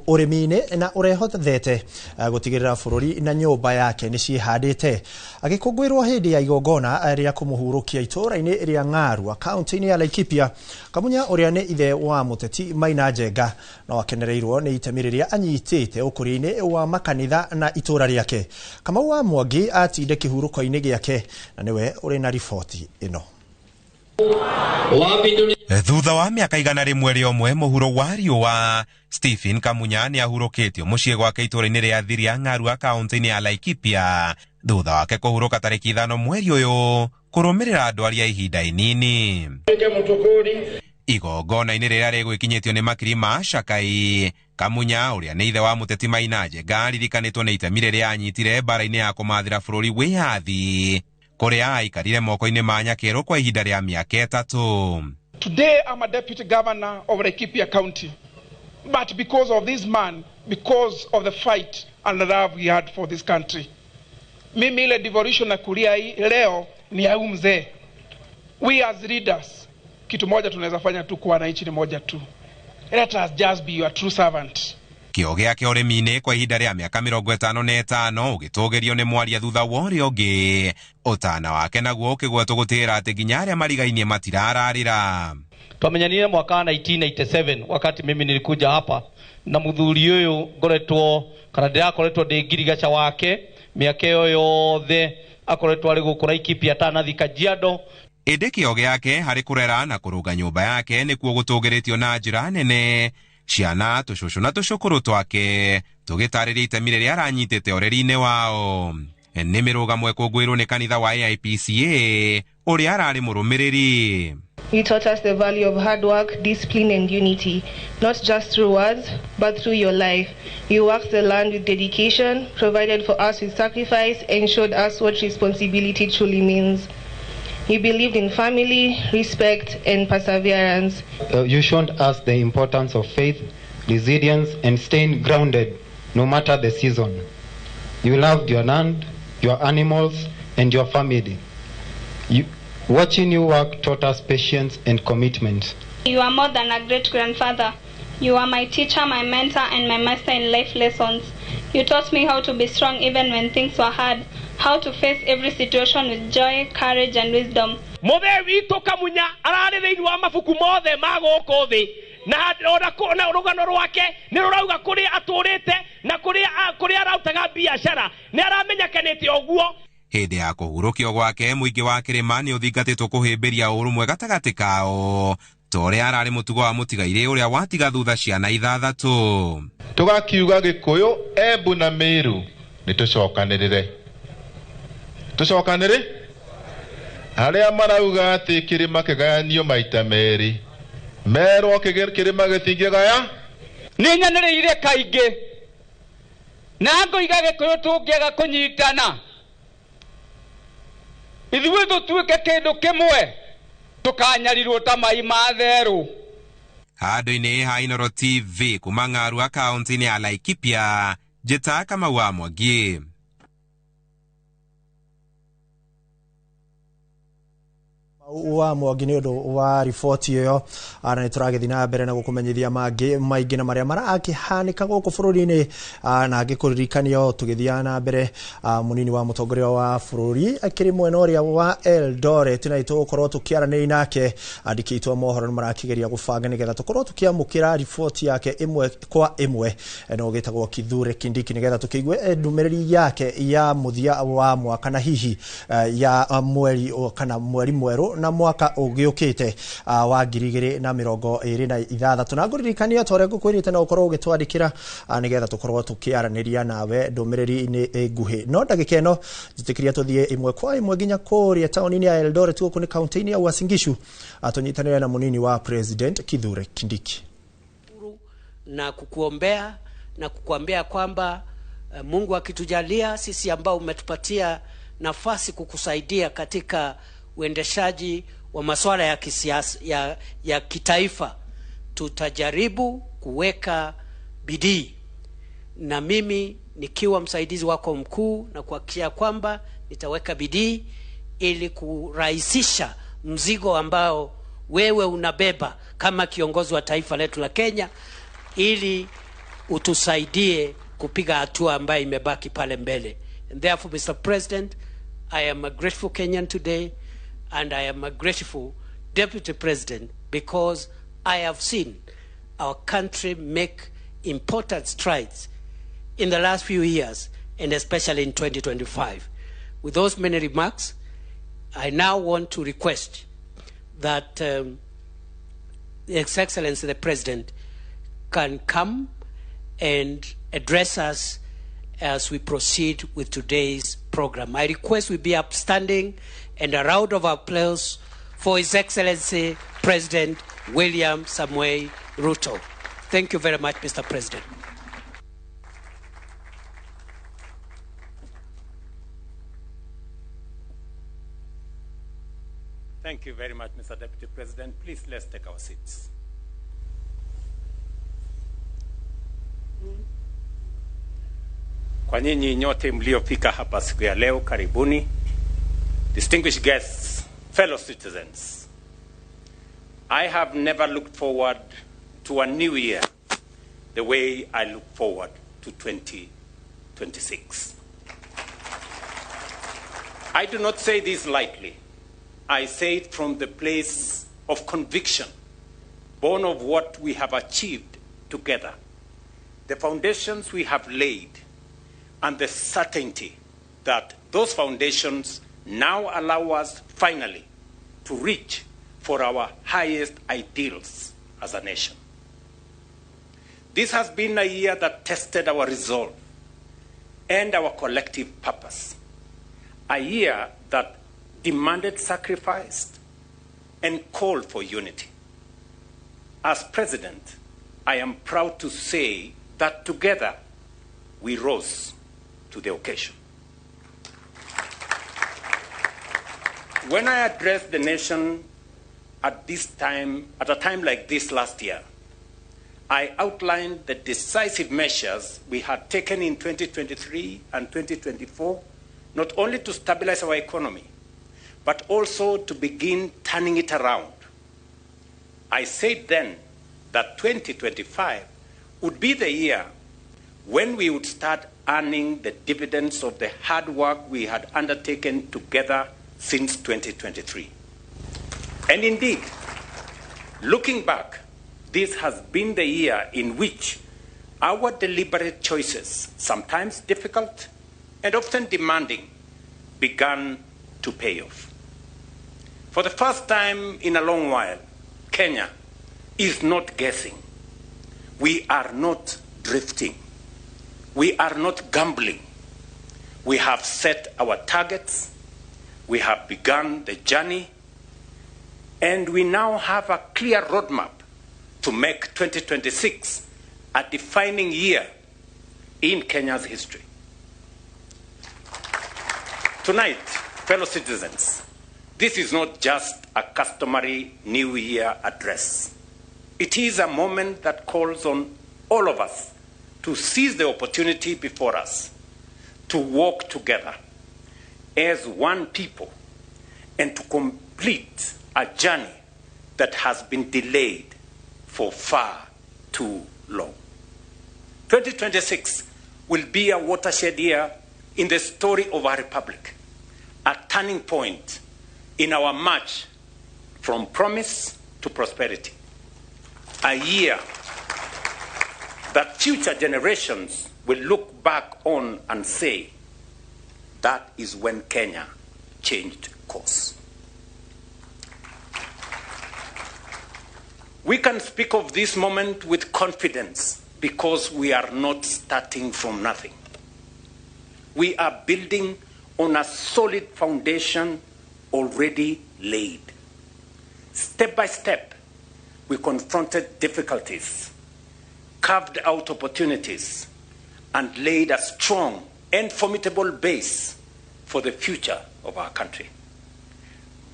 ũrĩmi-inĩ na ũrehothete gũtigĩrĩra bũrũri na nyũmba yake nĩ ciĩhandĩte. Agĩkũngũĩrwo hĩndĩ ya igongona rĩa kũmũhurũkia itũũra-inĩ rĩa Ng'arua kaunti-inĩ ya Laikipia, Kamunya ũrĩa nĩ ithe wa mũteti Maina Njenga no akenereirwo nĩ itemi rĩrĩa anyitĩte ũkũria-inĩ wa makanitha na itũũra rĩake. Kamau wa Mwangi atinde kĩhurũko-inĩ gĩake na nĩwe ũrĩ na riboti ĩno. Thutha wa mĩaka 101 mũhuro wa riũa, Stephen Kamunya nĩ ahurũkĩtio mũciĩ gwake itũũra-inĩ rĩa Thiria Ng'arua kaunti-inĩ ya Laikipia thutha wake kũhurũka tarĩki 5 mweri ũyũ kũrũmĩrĩra ndwari ya ihinda inini. Igongona-inĩ rĩrĩa rĩgwĩkinyĩtio nĩ makiri ma Shakai, Kamunya ũrĩa nĩ ithe wa mũteti Maina Njenga aririkanĩtwo nĩ itemi rĩrĩa anyitire mbara-inĩ ya kũmathĩra bũrũri wĩyathi kũrĩa aikarire moko-inĩ ma Nyakerũ kwa ihinda rĩa mĩaka 3. Today I'm a deputy governor of Laikipia County, but because of this man, because of the fight and the love we had for this country. Mimi ile devolution na kulia hii leo ni ya huyu mzee. We as leaders, kitu moja tunaweza fanya tu kwa wananchi ni moja tu. Let us just be your true servant. Kĩo gĩake ũrĩmi-inĩ kwa ihinda rĩa mĩaka 55 ũgĩtũgĩrio nĩ mwaria thutha wa ũrĩa ũngĩ, ũtana wake naguo ũkĩgwetwo gũtigĩrĩra atĩ nginya arĩa marigainie matirararĩra. Twamenyanire mwaka wa 1987 wakati mimi nilikuja hapa na muthuri ũyũ ngoretwo kana ndĩrakoretwo ndĩ ngirigaca wake mĩaka ĩyo yothe akoretwo arĩ gũkũ Laikipia atanathi Kajiado. Ĩndĩ kĩo gĩake harĩ kũrera na kũrũnga nyũmba yake nĩkuo gũtũgĩrĩtio na njĩra nene, ciana tũcũcũ na tũcũkũrũ twake tũgĩtarĩria itemi rĩrĩa aranyitĩte ũreri-inĩ wao. Nĩ mĩrũgamo ĩkũngũĩrwo nĩ kanitha wa AIPCA ũrĩa ararĩ mũrũmĩrĩri. He taught us the value of hard work, discipline and unity, not just through words, but through your life. You worked the land with dedication, provided for us with sacrifice, and showed us what responsibility truly means. You believed in family, respect, and perseverance. You showed us the importance of faith, resilience, and staying grounded no matter the season. You loved your land, your animals, and your family. Watching you work taught us patience and commitment. You are more than a great-grandfather. You are my teacher, my mentor, and my master in life lessons. You taught me how to be strong even when things were hard, how to face every situation with joy, courage, and wisdom. Muthe witũ Kamunya ararĩ thĩinĩ wa mabuku mothe ma gũkũ thĩ, na ona rũgano rwake nĩ rũrauga kũrĩa atũrĩte na kũrĩa arautaga biacara nĩ aramenyekanĩte ũguo. Hĩndĩ ya kũhurũkio gwake mũingĩ wa kĩrĩma nĩ ũthingatĩtwo kũhĩmbĩria ũrũmwe gatagatĩ kao ta ũrĩa ararĩ mũtugo wa mũtigairĩ ũrĩa watiga thutha ciana 6. Tũgakiuga Gĩkũyũ, Embu na Mĩrũ nĩ tũcokanĩrĩre, tũcokanĩrĩ arĩa marauga atĩ kĩrĩma kĩgayanio maita merĩ merwo kĩrĩma gĩtingĩgaya. Nĩ nyanĩrĩire kaingĩ na ngoiga Gĩkũyũ tũngĩaga kũnyitana ithuĩ tũtuĩke kĩndũ kĩmwe tũkanyarirwo ta mai ma therũ. Handũ-inĩ ha Inooro TV kuma Ng'arua kaunti-inĩ ya Laikipia, njĩta Kamau wa Mwangi. Wa Mwangi nĩ ũndũ wa riboti ĩyo, na nĩ tũragĩthiĩ na mbere na gũkũmenyithia mangĩ maingĩ na marĩa marakĩhanĩka gũkũ bũrũri-inĩ, na ngĩkũririkania tũgĩthiaga na mbere, mũnini wa mũtongoria wa bũrũri akĩrĩ mwena ũrĩa wa Eldoret na tũgũkorwo tũkĩaranĩria nake. Andĩki aitũ a mohoro nĩ marakĩgeria gũbanga nĩgetha tũkorwo tũkĩamũkĩra riboti yake ĩmwe kwa ĩmwe, no gĩtagwo Kithure Kindiki, nĩgetha tũkĩigue ndũmĩrĩri yake ya mũthia wa mwaka na hihi ya mweri kana mweri mwerũ na mwaka ũgĩũkĩte wa 2026. Na ngũririkania ta ũrĩa ngũkwĩrĩte no ũkorwo ũgĩtwandĩkĩra nĩgetha tũkorwo tũkĩaranĩria nawe ndũmĩrĩri-inĩ nguhĩ. No ndagĩka ĩno njĩtĩkĩria tũthiĩ ĩmwe kwa ĩmwe nginya kũrĩa taũni-inĩ ya Eldoret gũkũ nĩ kaunti-inĩ ya Uasin Gishu, tũnyitanĩre na mũnini wa President Kithure Kindiki. Na kukuombea na kukuambia kwamba Mungu akitujalia sisi ambao umetupatia nafasi kukusaidia katika uendeshaji wa masuala ya kisiasa, ya kitaifa, tutajaribu kuweka bidii, na mimi nikiwa msaidizi wako mkuu na kuhakikisha kwamba nitaweka bidii ili kurahisisha mzigo ambao wewe unabeba kama kiongozi wa taifa letu la Kenya, ili utusaidie kupiga hatua ambayo imebaki pale mbele. And therefore, Mr. President, I am a grateful Kenyan today, and I am a grateful Deputy President, because I have seen our country make important strides in the last few years, and especially in 2025. With those many remarks, I now want to request that His Excellency the President can come and address us as we proceed with today's program. I request we be upstanding and a round of applause for His Excellency President William Samoei Ruto. Thank you very much, Mr. President. Thank you very much, Mr. Deputy President. Please, let's take our seats. Kwa nyinyi nyote mliofika hapa siku ya leo, karibuni. Distinguished guests, fellow citizens, I have never looked forward to a new year the way I look forward to 2026. I do not say this lightly. I say it from the place of conviction, born of what we have achieved together, the foundations we have laid, and the certainty that those foundations now allow us finally to reach for our highest ideals as a nation. This has been a year that tested our resolve and our collective purpose, a year that demanded sacrifice and called for unity. As president, I am proud to say that together we rose to the occasion. When I addressed the nation at a time like this last year, I outlined the decisive measures we had taken in 2023 and 2024, not only to stabilize our economy, but also to begin turning it around. I said then that 2025 would be the year when we would start earning the dividends of the hard work we had undertaken together since 2023. And indeed, looking back, this has been the year in which our deliberate choices, sometimes difficult and often demanding, began to pay off. For the first time in a long while, Kenya is not guessing. We are not drifting. We are not gambling. We have set our targets. We have begun the journey. And we now have a clear roadmap to make 2026 a defining year in Kenya's history. Tonight, fellow citizens, this is not just a customary New Year address. It is a moment that calls on all of us to seize the opportunity before us, to walk together as one people, and to complete a journey that has been delayed for far too long. 2026 will be a watershed year in the story of our republic, a turning point in our march from promise to prosperity, a year that future generations will look back on and say, that is when Kenya changed course. We can speak of this moment with confidence because we are not starting from nothing. We are building on a solid foundation already laid. Step by step, we confronted difficulties, carved out opportunities, and laid a strong and formidable base for the future of our country.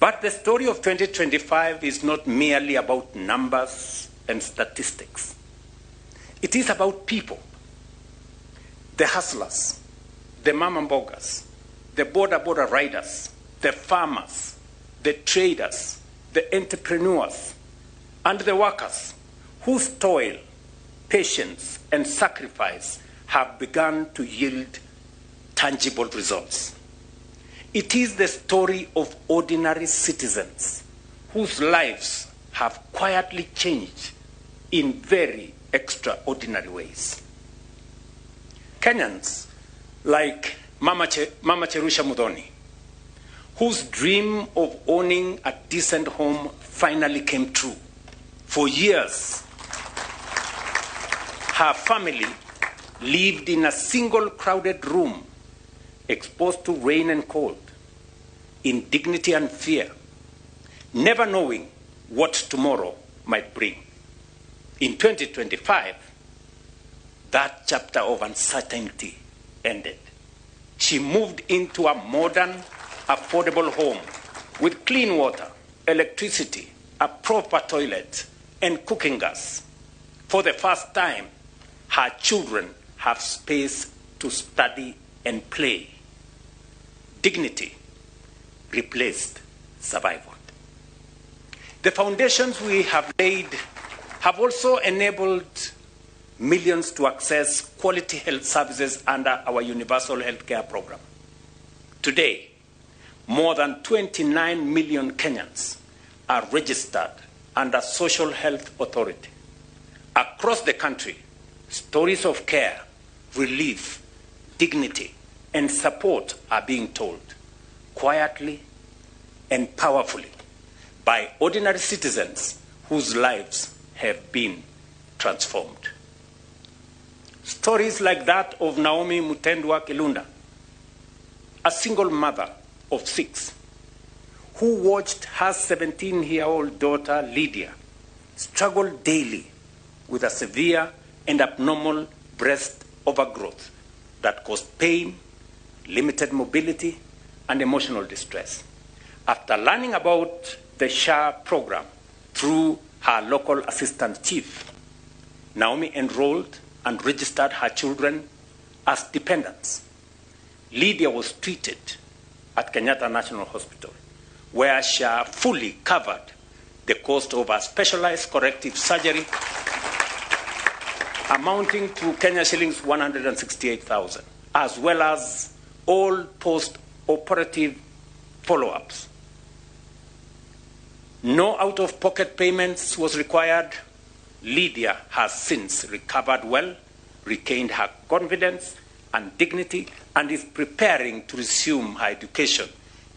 But the story of 2025 is not merely about numbers and statistics. It is about people, the hustlers, the mama mbogas, the border border riders, the farmers, the traders, the entrepreneurs, and the workers whose toil, patience, and sacrifice have begun to yield tangible results. It is the story of ordinary citizens whose lives have quietly changed in very extraordinary ways. Kenyans like Mama Cherusha Muthoni, whose dream of owning a decent home finally came true. For years, her family lived in a single crowded room, exposed to rain and cold, in dignity and fear, never knowing what tomorrow might bring. In 2025, that chapter of uncertainty ended. She moved into a modern, affordable home with clean water, electricity, a proper toilet, and cooking gas. For the first time, her children have space to study and play. Dignity replaced survival. The foundations we have laid have also enabled millions to access quality health services under our universal healthcare program. Today, more than 29 million Kenyans are registered under Social Health Authority. Across the country, stories of care, relief, dignity, and support are being told quietly and powerfully by ordinary citizens whose lives have been transformed. Stories like that of Naomi Mutendwa Kilunda, a single mother of 6, who watched her 17-year-old daughter, Lydia, struggle daily with a severe and abnormal breast overgrowth that caused pain, limited mobility, and emotional distress. After learning about the SHA program through her local assistant chief, Naomi enrolled and registered her children as dependents. Lydia was treated at Kenyatta National Hospital, where SHA fully covered the cost of a specialized corrective surgery amounting to Kenya shillings 168,000, as well as all post-operative follow-ups. No out-of-pocket payments was required. Lydia has since recovered well, retained her confidence and dignity, and is preparing to resume her education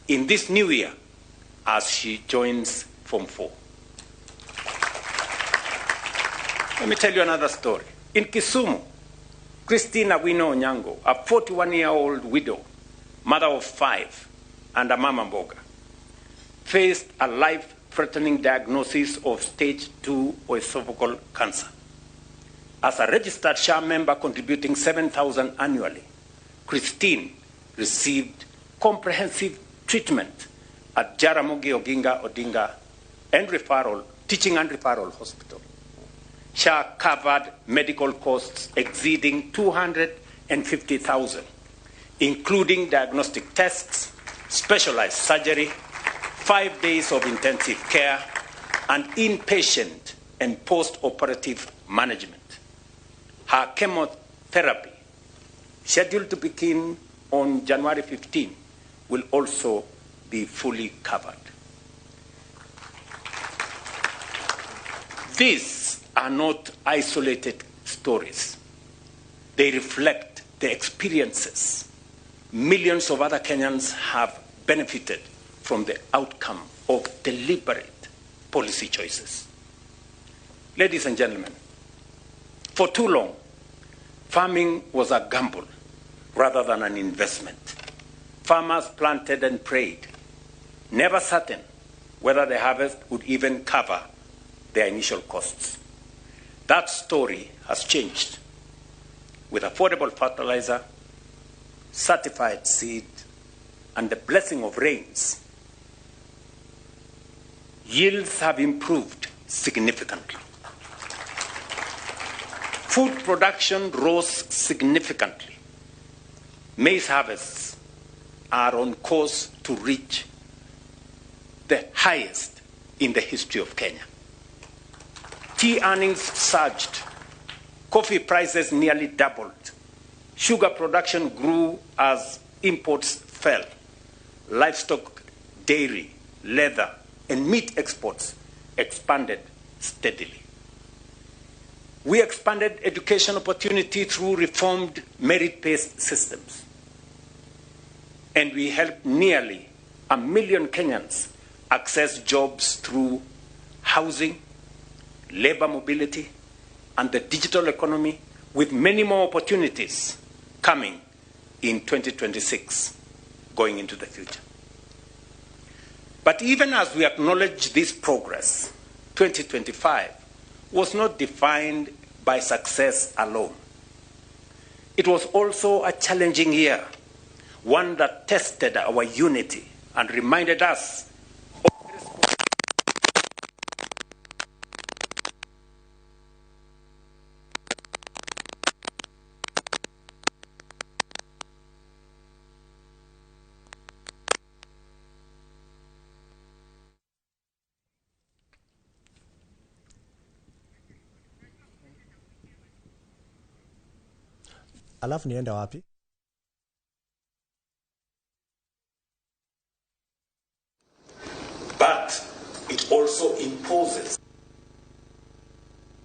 in this new year as she joins Form 4. Let me tell you another story. In Kisumu, Christina Wino Onyango, a 41-year-old widow, mother of 5, and a mama mboga, faced a life-threatening diagnosis of stage 2 esophageal cancer. As a registered SHA member contributing 7,000 annually, Christine received comprehensive treatment at Jaramogi Oginga Odinga and Referral, Teaching and Referral Hospital. SHA covered medical costs exceeding 250,000, including diagnostic tests, specialized surgery, 5 days of intensive care, and inpatient and post-operative management. Her chemotherapy, scheduled to begin on January 15, will also be fully covered. These are not isolated stories. They reflect the experiences millions of other Kenyans have benefited from the outcome of deliberate policy choices. Ladies and gentlemen, for too long, farming was a gamble rather than an investment. Farmers planted and prayed, never certain whether the harvest would even cover their initial costs. That story has changed. With affordable fertilizer, certified seed, and the blessing of rains, Yields have improved significantly. Food production rose significantly. Maize harvests are on course to reach the highest in the history of Kenya. Tea earnings surged. Coffee prices nearly doubled. Sugar production grew as imports fell. Livestock, dairy, leather, and meat exports expanded steadily. We expanded education opportunity through reformed merit-based systems. And we helped nearly 1 million Kenyans access jobs through housing, labor mobility, and the digital economy, with many more opportunities coming in 2026, going into the future. But even as we acknowledge this progress, 2025 was not defined by success alone. It was also a challenging year, one that tested our unity and reminded us of Alafu nienda wapi? But it also imposes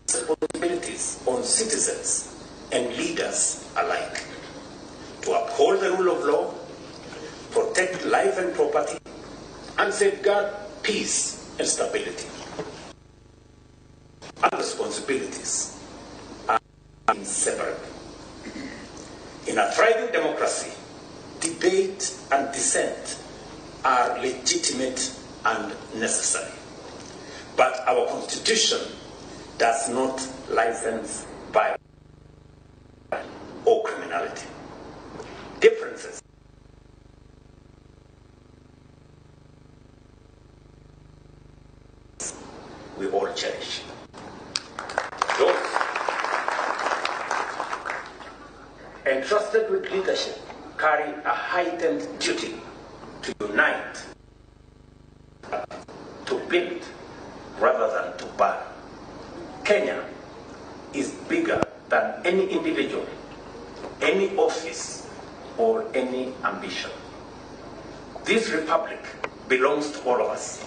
responsibilities on citizens and leaders alike to uphold the rule of law, protect life and property, and safeguard peace and stability. Our responsibilities are inseparable. In a thriving democracy, debate and dissent are legitimate and necessary. But our constitution does not license violence or criminality. Differences we all cherish. Those entrusted with leadership carry a heightened duty to unite, to build rather than to burn. Kenya is bigger than any individual, any office, or any ambition. This republic belongs to all of us.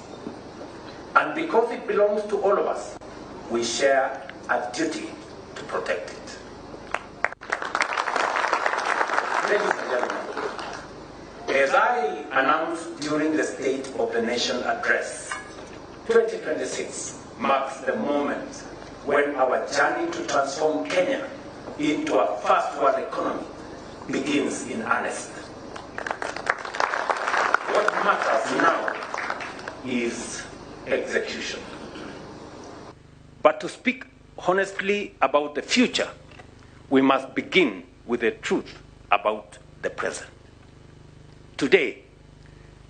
And because it belongs to all of us, we share a duty to protect it. Ladies and gentlemen, as I announced during the State of the Nation address, 2026 marks the moment when our journey to transform Kenya into a first world economy begins in earnest. What matters now is execution. But to speak honestly about the future, we must begin with the truth about the present. Today,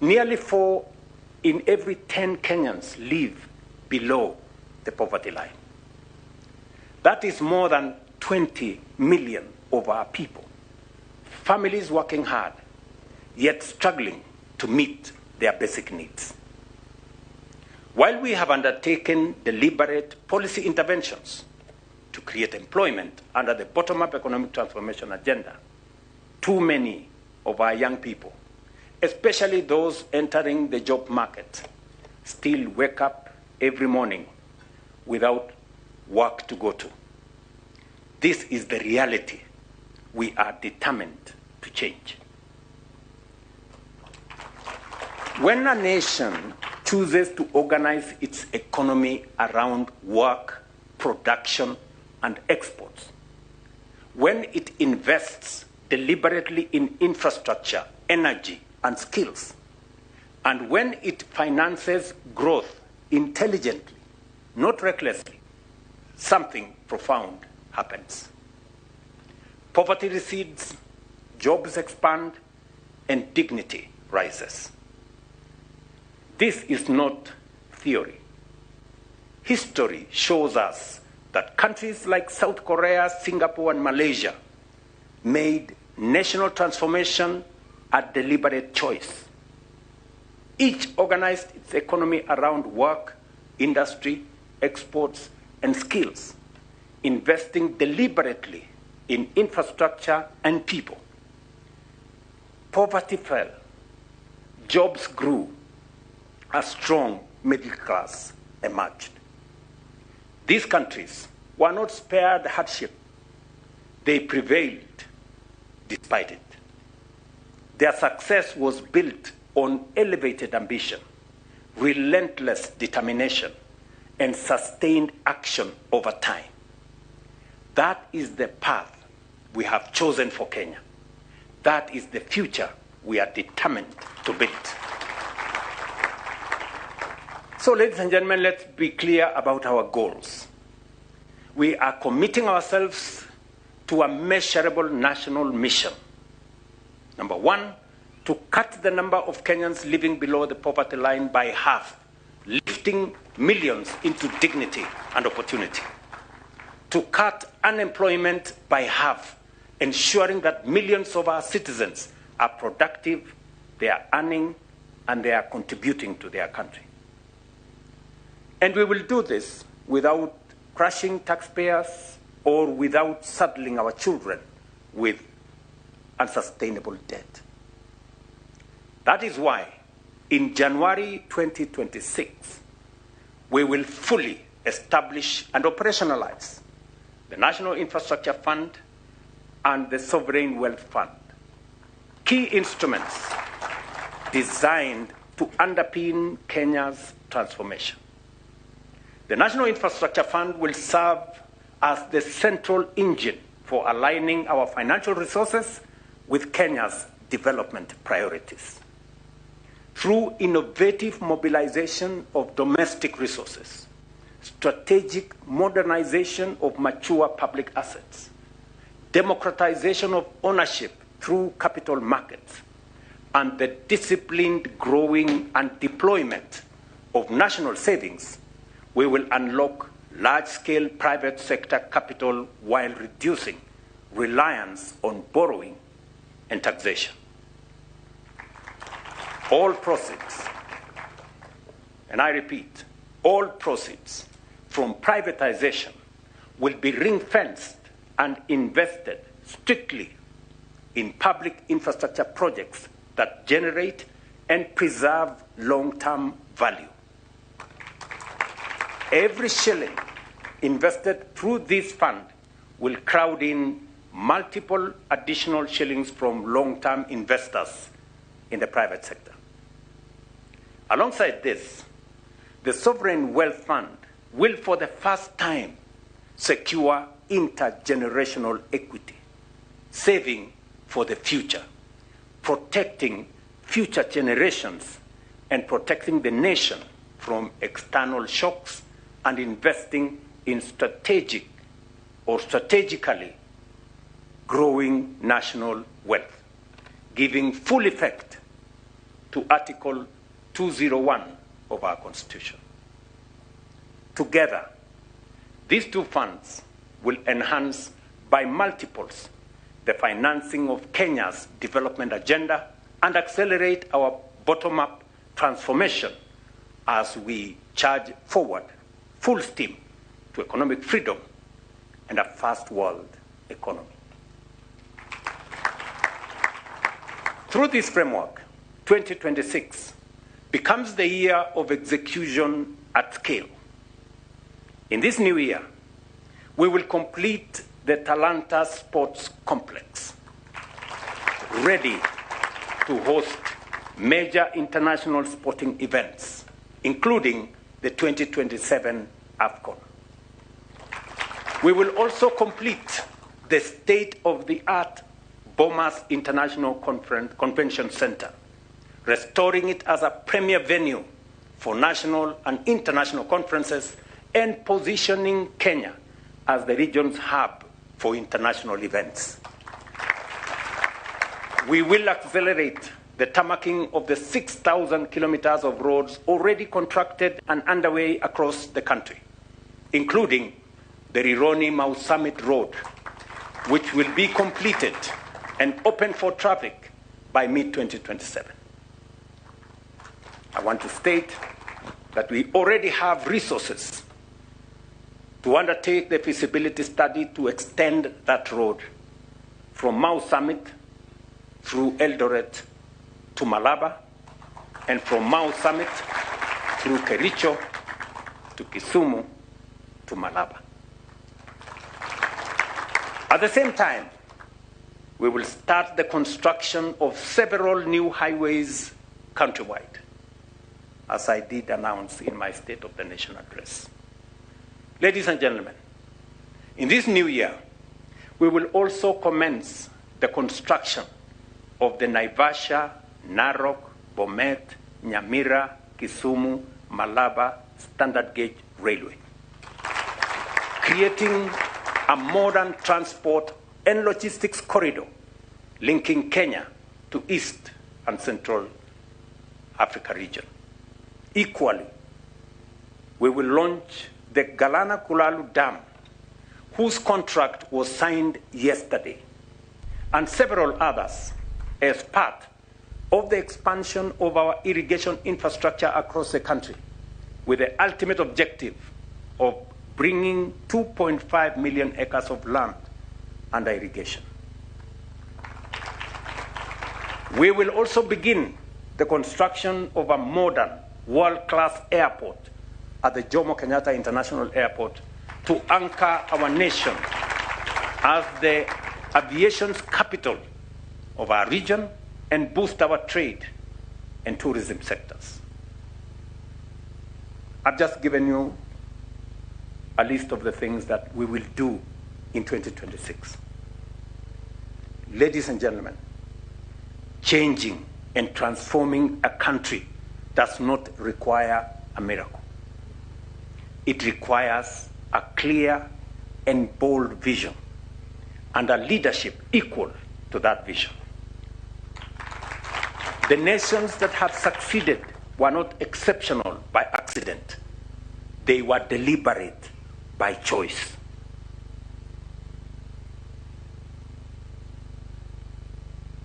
nearly 4 in every 10 Kenyans live below the poverty line. That is more than 20 million of our people. Families working hard, yet struggling to meet their basic needs. While we have undertaken deliberate policy interventions to create employment under the bottom-up economic transformation agenda, too many of our young people, especially those entering the job market, still wake up every morning without work to go to. This is the reality we are determined to change. When a nation chooses to organize its economy around work, production, and exports, when it invests deliberately in infrastructure, energy, and skills, and when it finances growth intelligently, not recklessly, something profound happens. Poverty recedes, jobs expand, and dignity rises. This is not theory. History shows us that countries like South Korea, Singapore, and Malaysia made national transformation a deliberate choice. Each organized its economy around work, industry, exports, and skills, investing deliberately in infrastructure and people. Poverty fell, jobs grew, a strong middle class emerged. These countries were not spared hardship. They prevailed despite it. Their success was built on elevated ambition, relentless determination, and sustained action over time. That is the path we have chosen for Kenya. That is the future we are determined to build. So, ladies and gentlemen, let's be clear about our goals. We are committing ourselves to a measurable national mission. Number one, to cut the number of Kenyans living below the poverty line by half, lifting millions into dignity and opportunity. To cut unemployment by half, ensuring that millions of our citizens are productive, they are earning, and they are contributing to their country. And we will do this without crushing taxpayers or without saddling our children with unsustainable debt. That is why in January 2026, we will fully establish and operationalize the National Infrastructure Fund and the Sovereign Wealth Fund, key instruments designed to underpin Kenya's transformation. The National Infrastructure Fund will serve as the central engine for aligning our financial resources with Kenya's development priorities. Through innovative mobilization of domestic resources, strategic modernization of mature public assets, democratization of ownership through capital markets, and the disciplined growing and deployment of national savings, we will unlock large-scale private sector capital while reducing reliance on borrowing and taxation. All proceeds, and I repeat, all proceeds from privatization will be ring-fenced and invested strictly in public infrastructure projects that generate and preserve long-term value. Every shilling invested through this fund will crowd in multiple additional shillings from long-term investors in the private sector. Alongside this, the Sovereign Wealth Fund will for the first time secure intergenerational equity, saving for the future, protecting future generations, and protecting the nation from external shocks and investing in strategic or strategically growing national wealth, giving full effect to Article 201 of our Constitution. Together, these two funds will enhance by multiples the financing of Kenya's development agenda and accelerate our bottom-up transformation as we charge forward full steam to economic freedom and a first world economy. Through this framework, 2026 becomes the year of execution at scale. In this new year, we will complete the Talanta Sports Complex, ready to host major international sporting events, including the 2027 AFCON. We will also complete the state-of-the-art Bomas International Convention Center, restoring it as a premier venue for national and international conferences and positioning Kenya as the region's hub for international events. We will accelerate the tarmacking of the 6,000 kilometers of roads already contracted and underway across the country, including the Rironi Mau Summit Road, which will be completed and open for traffic by mid-2027. I want to state that we already have resources to undertake the feasibility study to extend that road from Mau Summit through Eldoret to Malaba, and from Mau Summit through Kericho to Kisumu to Malaba. At the same time, we will start the construction of several new highways countrywide, as I did announce in my State of the Nation address. Ladies and gentlemen, in this new year, we will also commence the construction of the Naivasha, Narok, Bomet, Nyamira, Kisumu, Malaba Standard Gauge Railway, creating a modern transport and logistics corridor linking Kenya to East and Central Africa region. Equally, we will launch the Galana Kulalu Dam, whose contract was signed yesterday, and several others as part of the expansion of our irrigation infrastructure across the country, with the ultimate objective of bringing 2.5 million acres of land under irrigation. We will also begin the construction of a modern, world-class airport at the Jomo Kenyatta International Airport to anchor our nation as the aviation's capital of our region and boost our trade and tourism sectors. I've just given you a list of the things that we will do in 2026. Ladies and gentlemen, changing and transforming a country does not require a miracle. It requires a clear and bold vision and a leadership equal to that vision. The nations that have succeeded were not exceptional by accident. They were deliberate by choice.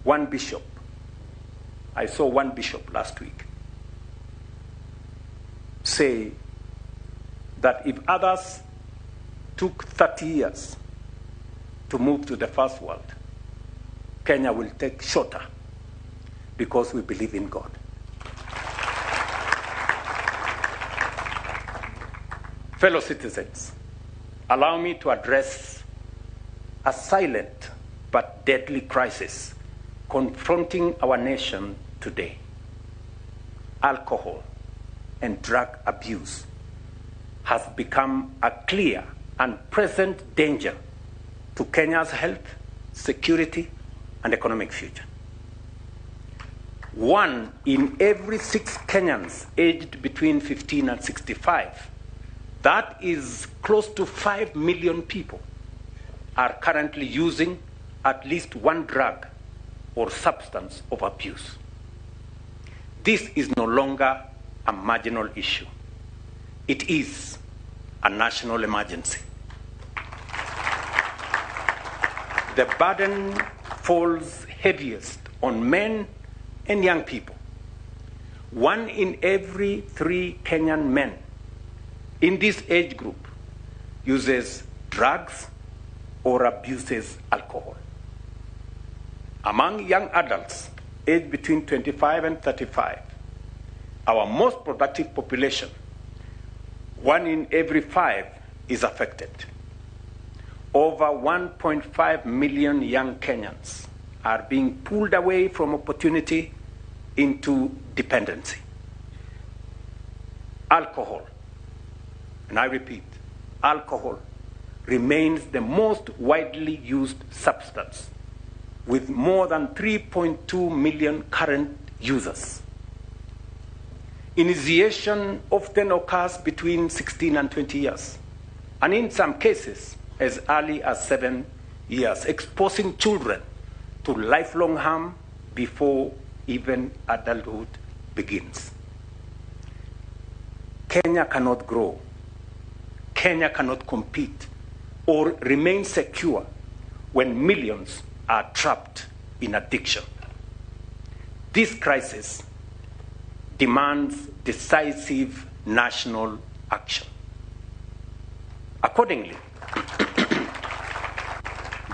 One bishop, I saw one bishop last week, say that if others took 30 years to move to the first world, Kenya will take shorter because we believe in God. Fellow citizens, allow me to address a silent but deadly crisis confronting our nation today. Alcohol and drug abuse has become a clear and present danger to Kenya's health, security, and economic future. 1 in every 6 Kenyans aged between 15 and 65, that is close to 5 million people, are currently using at least one drug or substance of abuse. This is no longer a marginal issue. It is a national emergency. The burden falls heaviest on men and young people. 1 in every 3 Kenyan men in this age group uses drugs or abuses alcohol. Among young adults aged between 25 and 35, our most productive population, 1 in every 5 is affected. Over 1.5 million young Kenyans are being pulled away from opportunity into dependency. Alcohol, and I repeat, alcohol remains the most widely used substance, with more than 3.2 million current users. Initiation often occurs between 16 and 20 years, and in some cases, as early as 7 years, exposing children to lifelong harm before even adulthood begins. Kenya cannot grow. Kenya cannot compete or remain secure when millions are trapped in addiction. This crisis demands decisive national action. Accordingly,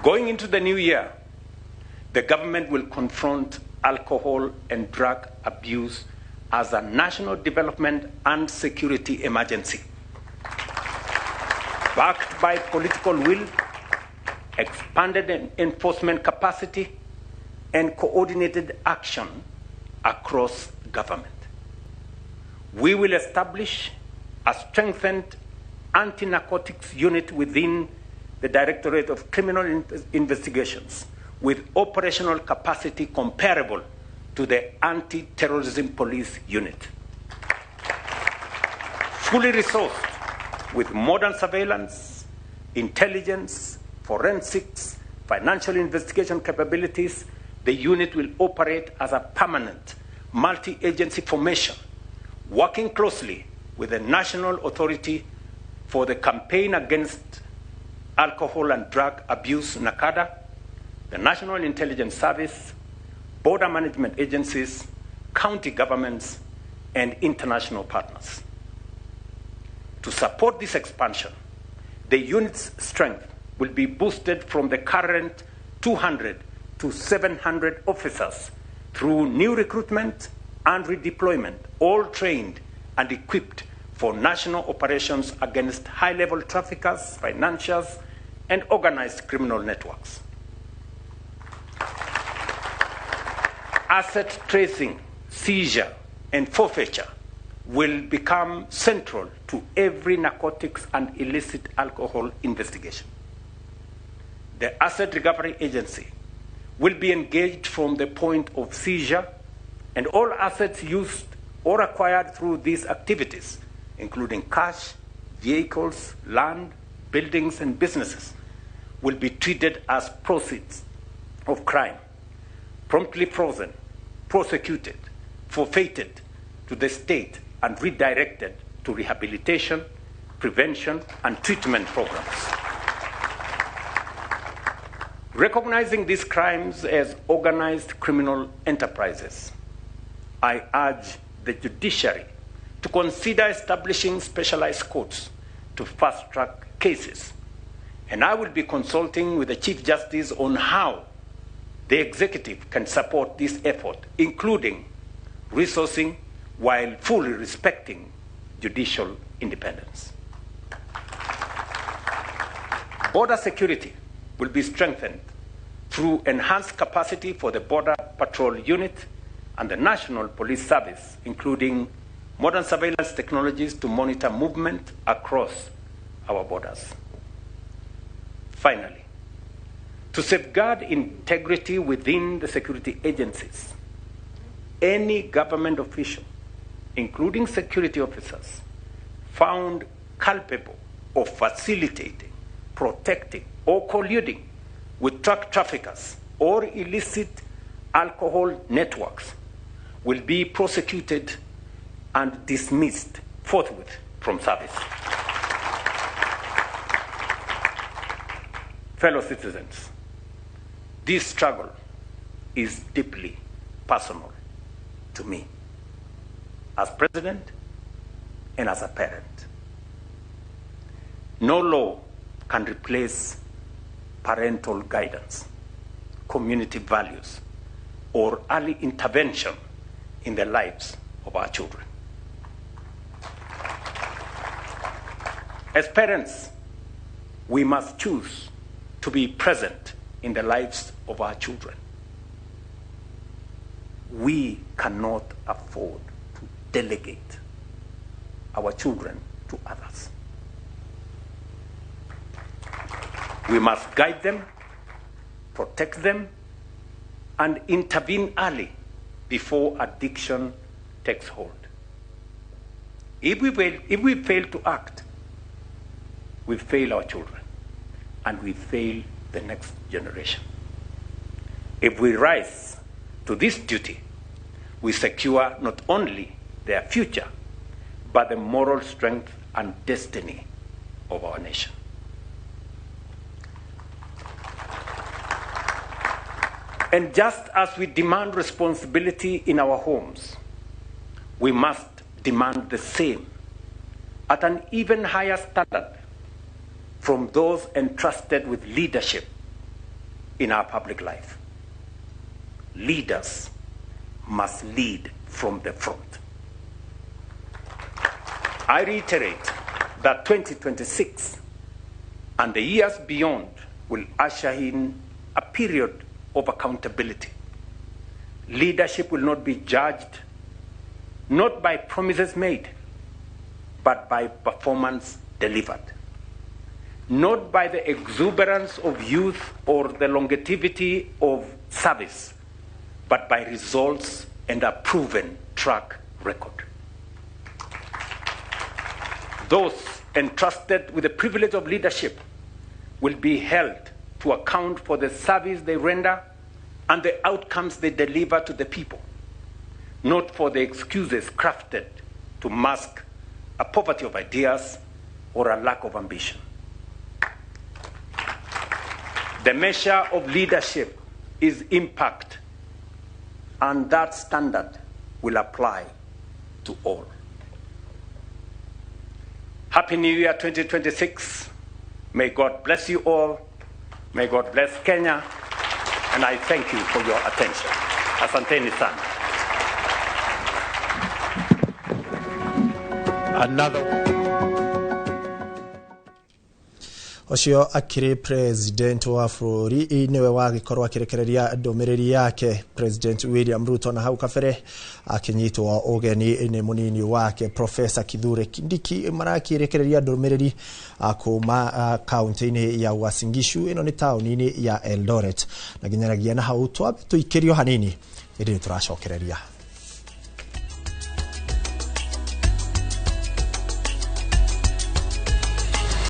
going into the new year, the government will confront alcohol and drug abuse as a national development and security emergency. Backed by political will, expanded enforcement capacity, and coordinated action across government. We will establish a strengthened anti-narcotics unit within the Directorate of Criminal Investigations with operational capacity comparable to the Anti-Terrorism Police Unit. Fully resourced with modern surveillance, intelligence, forensics, financial investigation capabilities, the unit will operate as a permanent multi-agency formation, working closely with the National Authority for the Campaign Against Alcohol and Drug Abuse, NACADA, the National Intelligence Service, border management agencies, county governments, and international partners. To support this expansion, the unit's strength will be boosted from the current 200 to 700 officers through new recruitment and redeployment, all trained and equipped for national operations against high-level traffickers, financiers, and organized criminal networks. Asset tracing, seizure, and forfeiture will become central to every narcotics and illicit alcohol investigation. The Asset Recovery Agency will be engaged from the point of seizure, and all assets used or acquired through these activities, including cash, vehicles, land, buildings, and businesses, will be treated as proceeds of crime, promptly frozen, prosecuted, forfeited to the state, and redirected to rehabilitation, prevention, and treatment programs. Recognizing these crimes as organized criminal enterprises, I urge the judiciary to consider establishing specialized courts to fast-track cases. And I will be consulting with the Chief Justice on how the executive can support this effort, including resourcing while fully respecting judicial independence. Border security will be strengthened through enhanced capacity for the Border Patrol Unit and the National Police Service, including modern surveillance technologies to monitor movement across our borders. Finally, to safeguard integrity within the security agencies, any government official, including security officers, found culpable of facilitating, protecting, or colluding with drug traffickers or illicit alcohol networks will be prosecuted and dismissed forthwith from service. Fellow citizens, this struggle is deeply personal to me as president and as a parent. No law can replace parental guidance, community values, or early intervention in the lives of our children. As parents, we must choose to be present in the lives of our children. We cannot afford to delegate our children to others. We must guide them, protect them, and intervene early before addiction takes hold. If we fail to act, we fail our children and we fail the next generation. If we rise to this duty, we secure not only their future, but the moral strength and destiny of our nation. And just as we demand responsibility in our homes, we must demand the same at an even higher standard from those entrusted with leadership in our public life. Leaders must lead from the front. I reiterate that 2026 and the years beyond will usher in a period of accountability. Leadership will not be judged not by promises made, but by performance delivered. Not by the exuberance of youth or the longevity of service, but by results and a proven track record. Those entrusted with the privilege of leadership will be held to account for the service they render and the outcomes they deliver to the people, not for the excuses crafted to mask a poverty of ideas or a lack of ambition. The measure of leadership is impact, and that standard will apply to all. Happy New Year 2026. May God bless you all. May God bless Kenya. And I thank you for your attention. Asanteni sana. Another. Ũcio akĩrĩ president wa bũrũri nĩwe wagĩkorwo akĩrekereria ndũmĩrĩri yake President William Ruto, na hau kabere akĩnyitwo ũgeni nĩ mũnini wake Professor Kithure Kindiki, marakĩrekereria ndũmĩrĩri kuma kaunti-inĩ ya Uasin Gishu, ĩno nĩ taũni-inĩ ya Eldoret. Na nginyanagia na hau twambe tũikĩrio hanini ĩndĩ nĩ tũracokereria.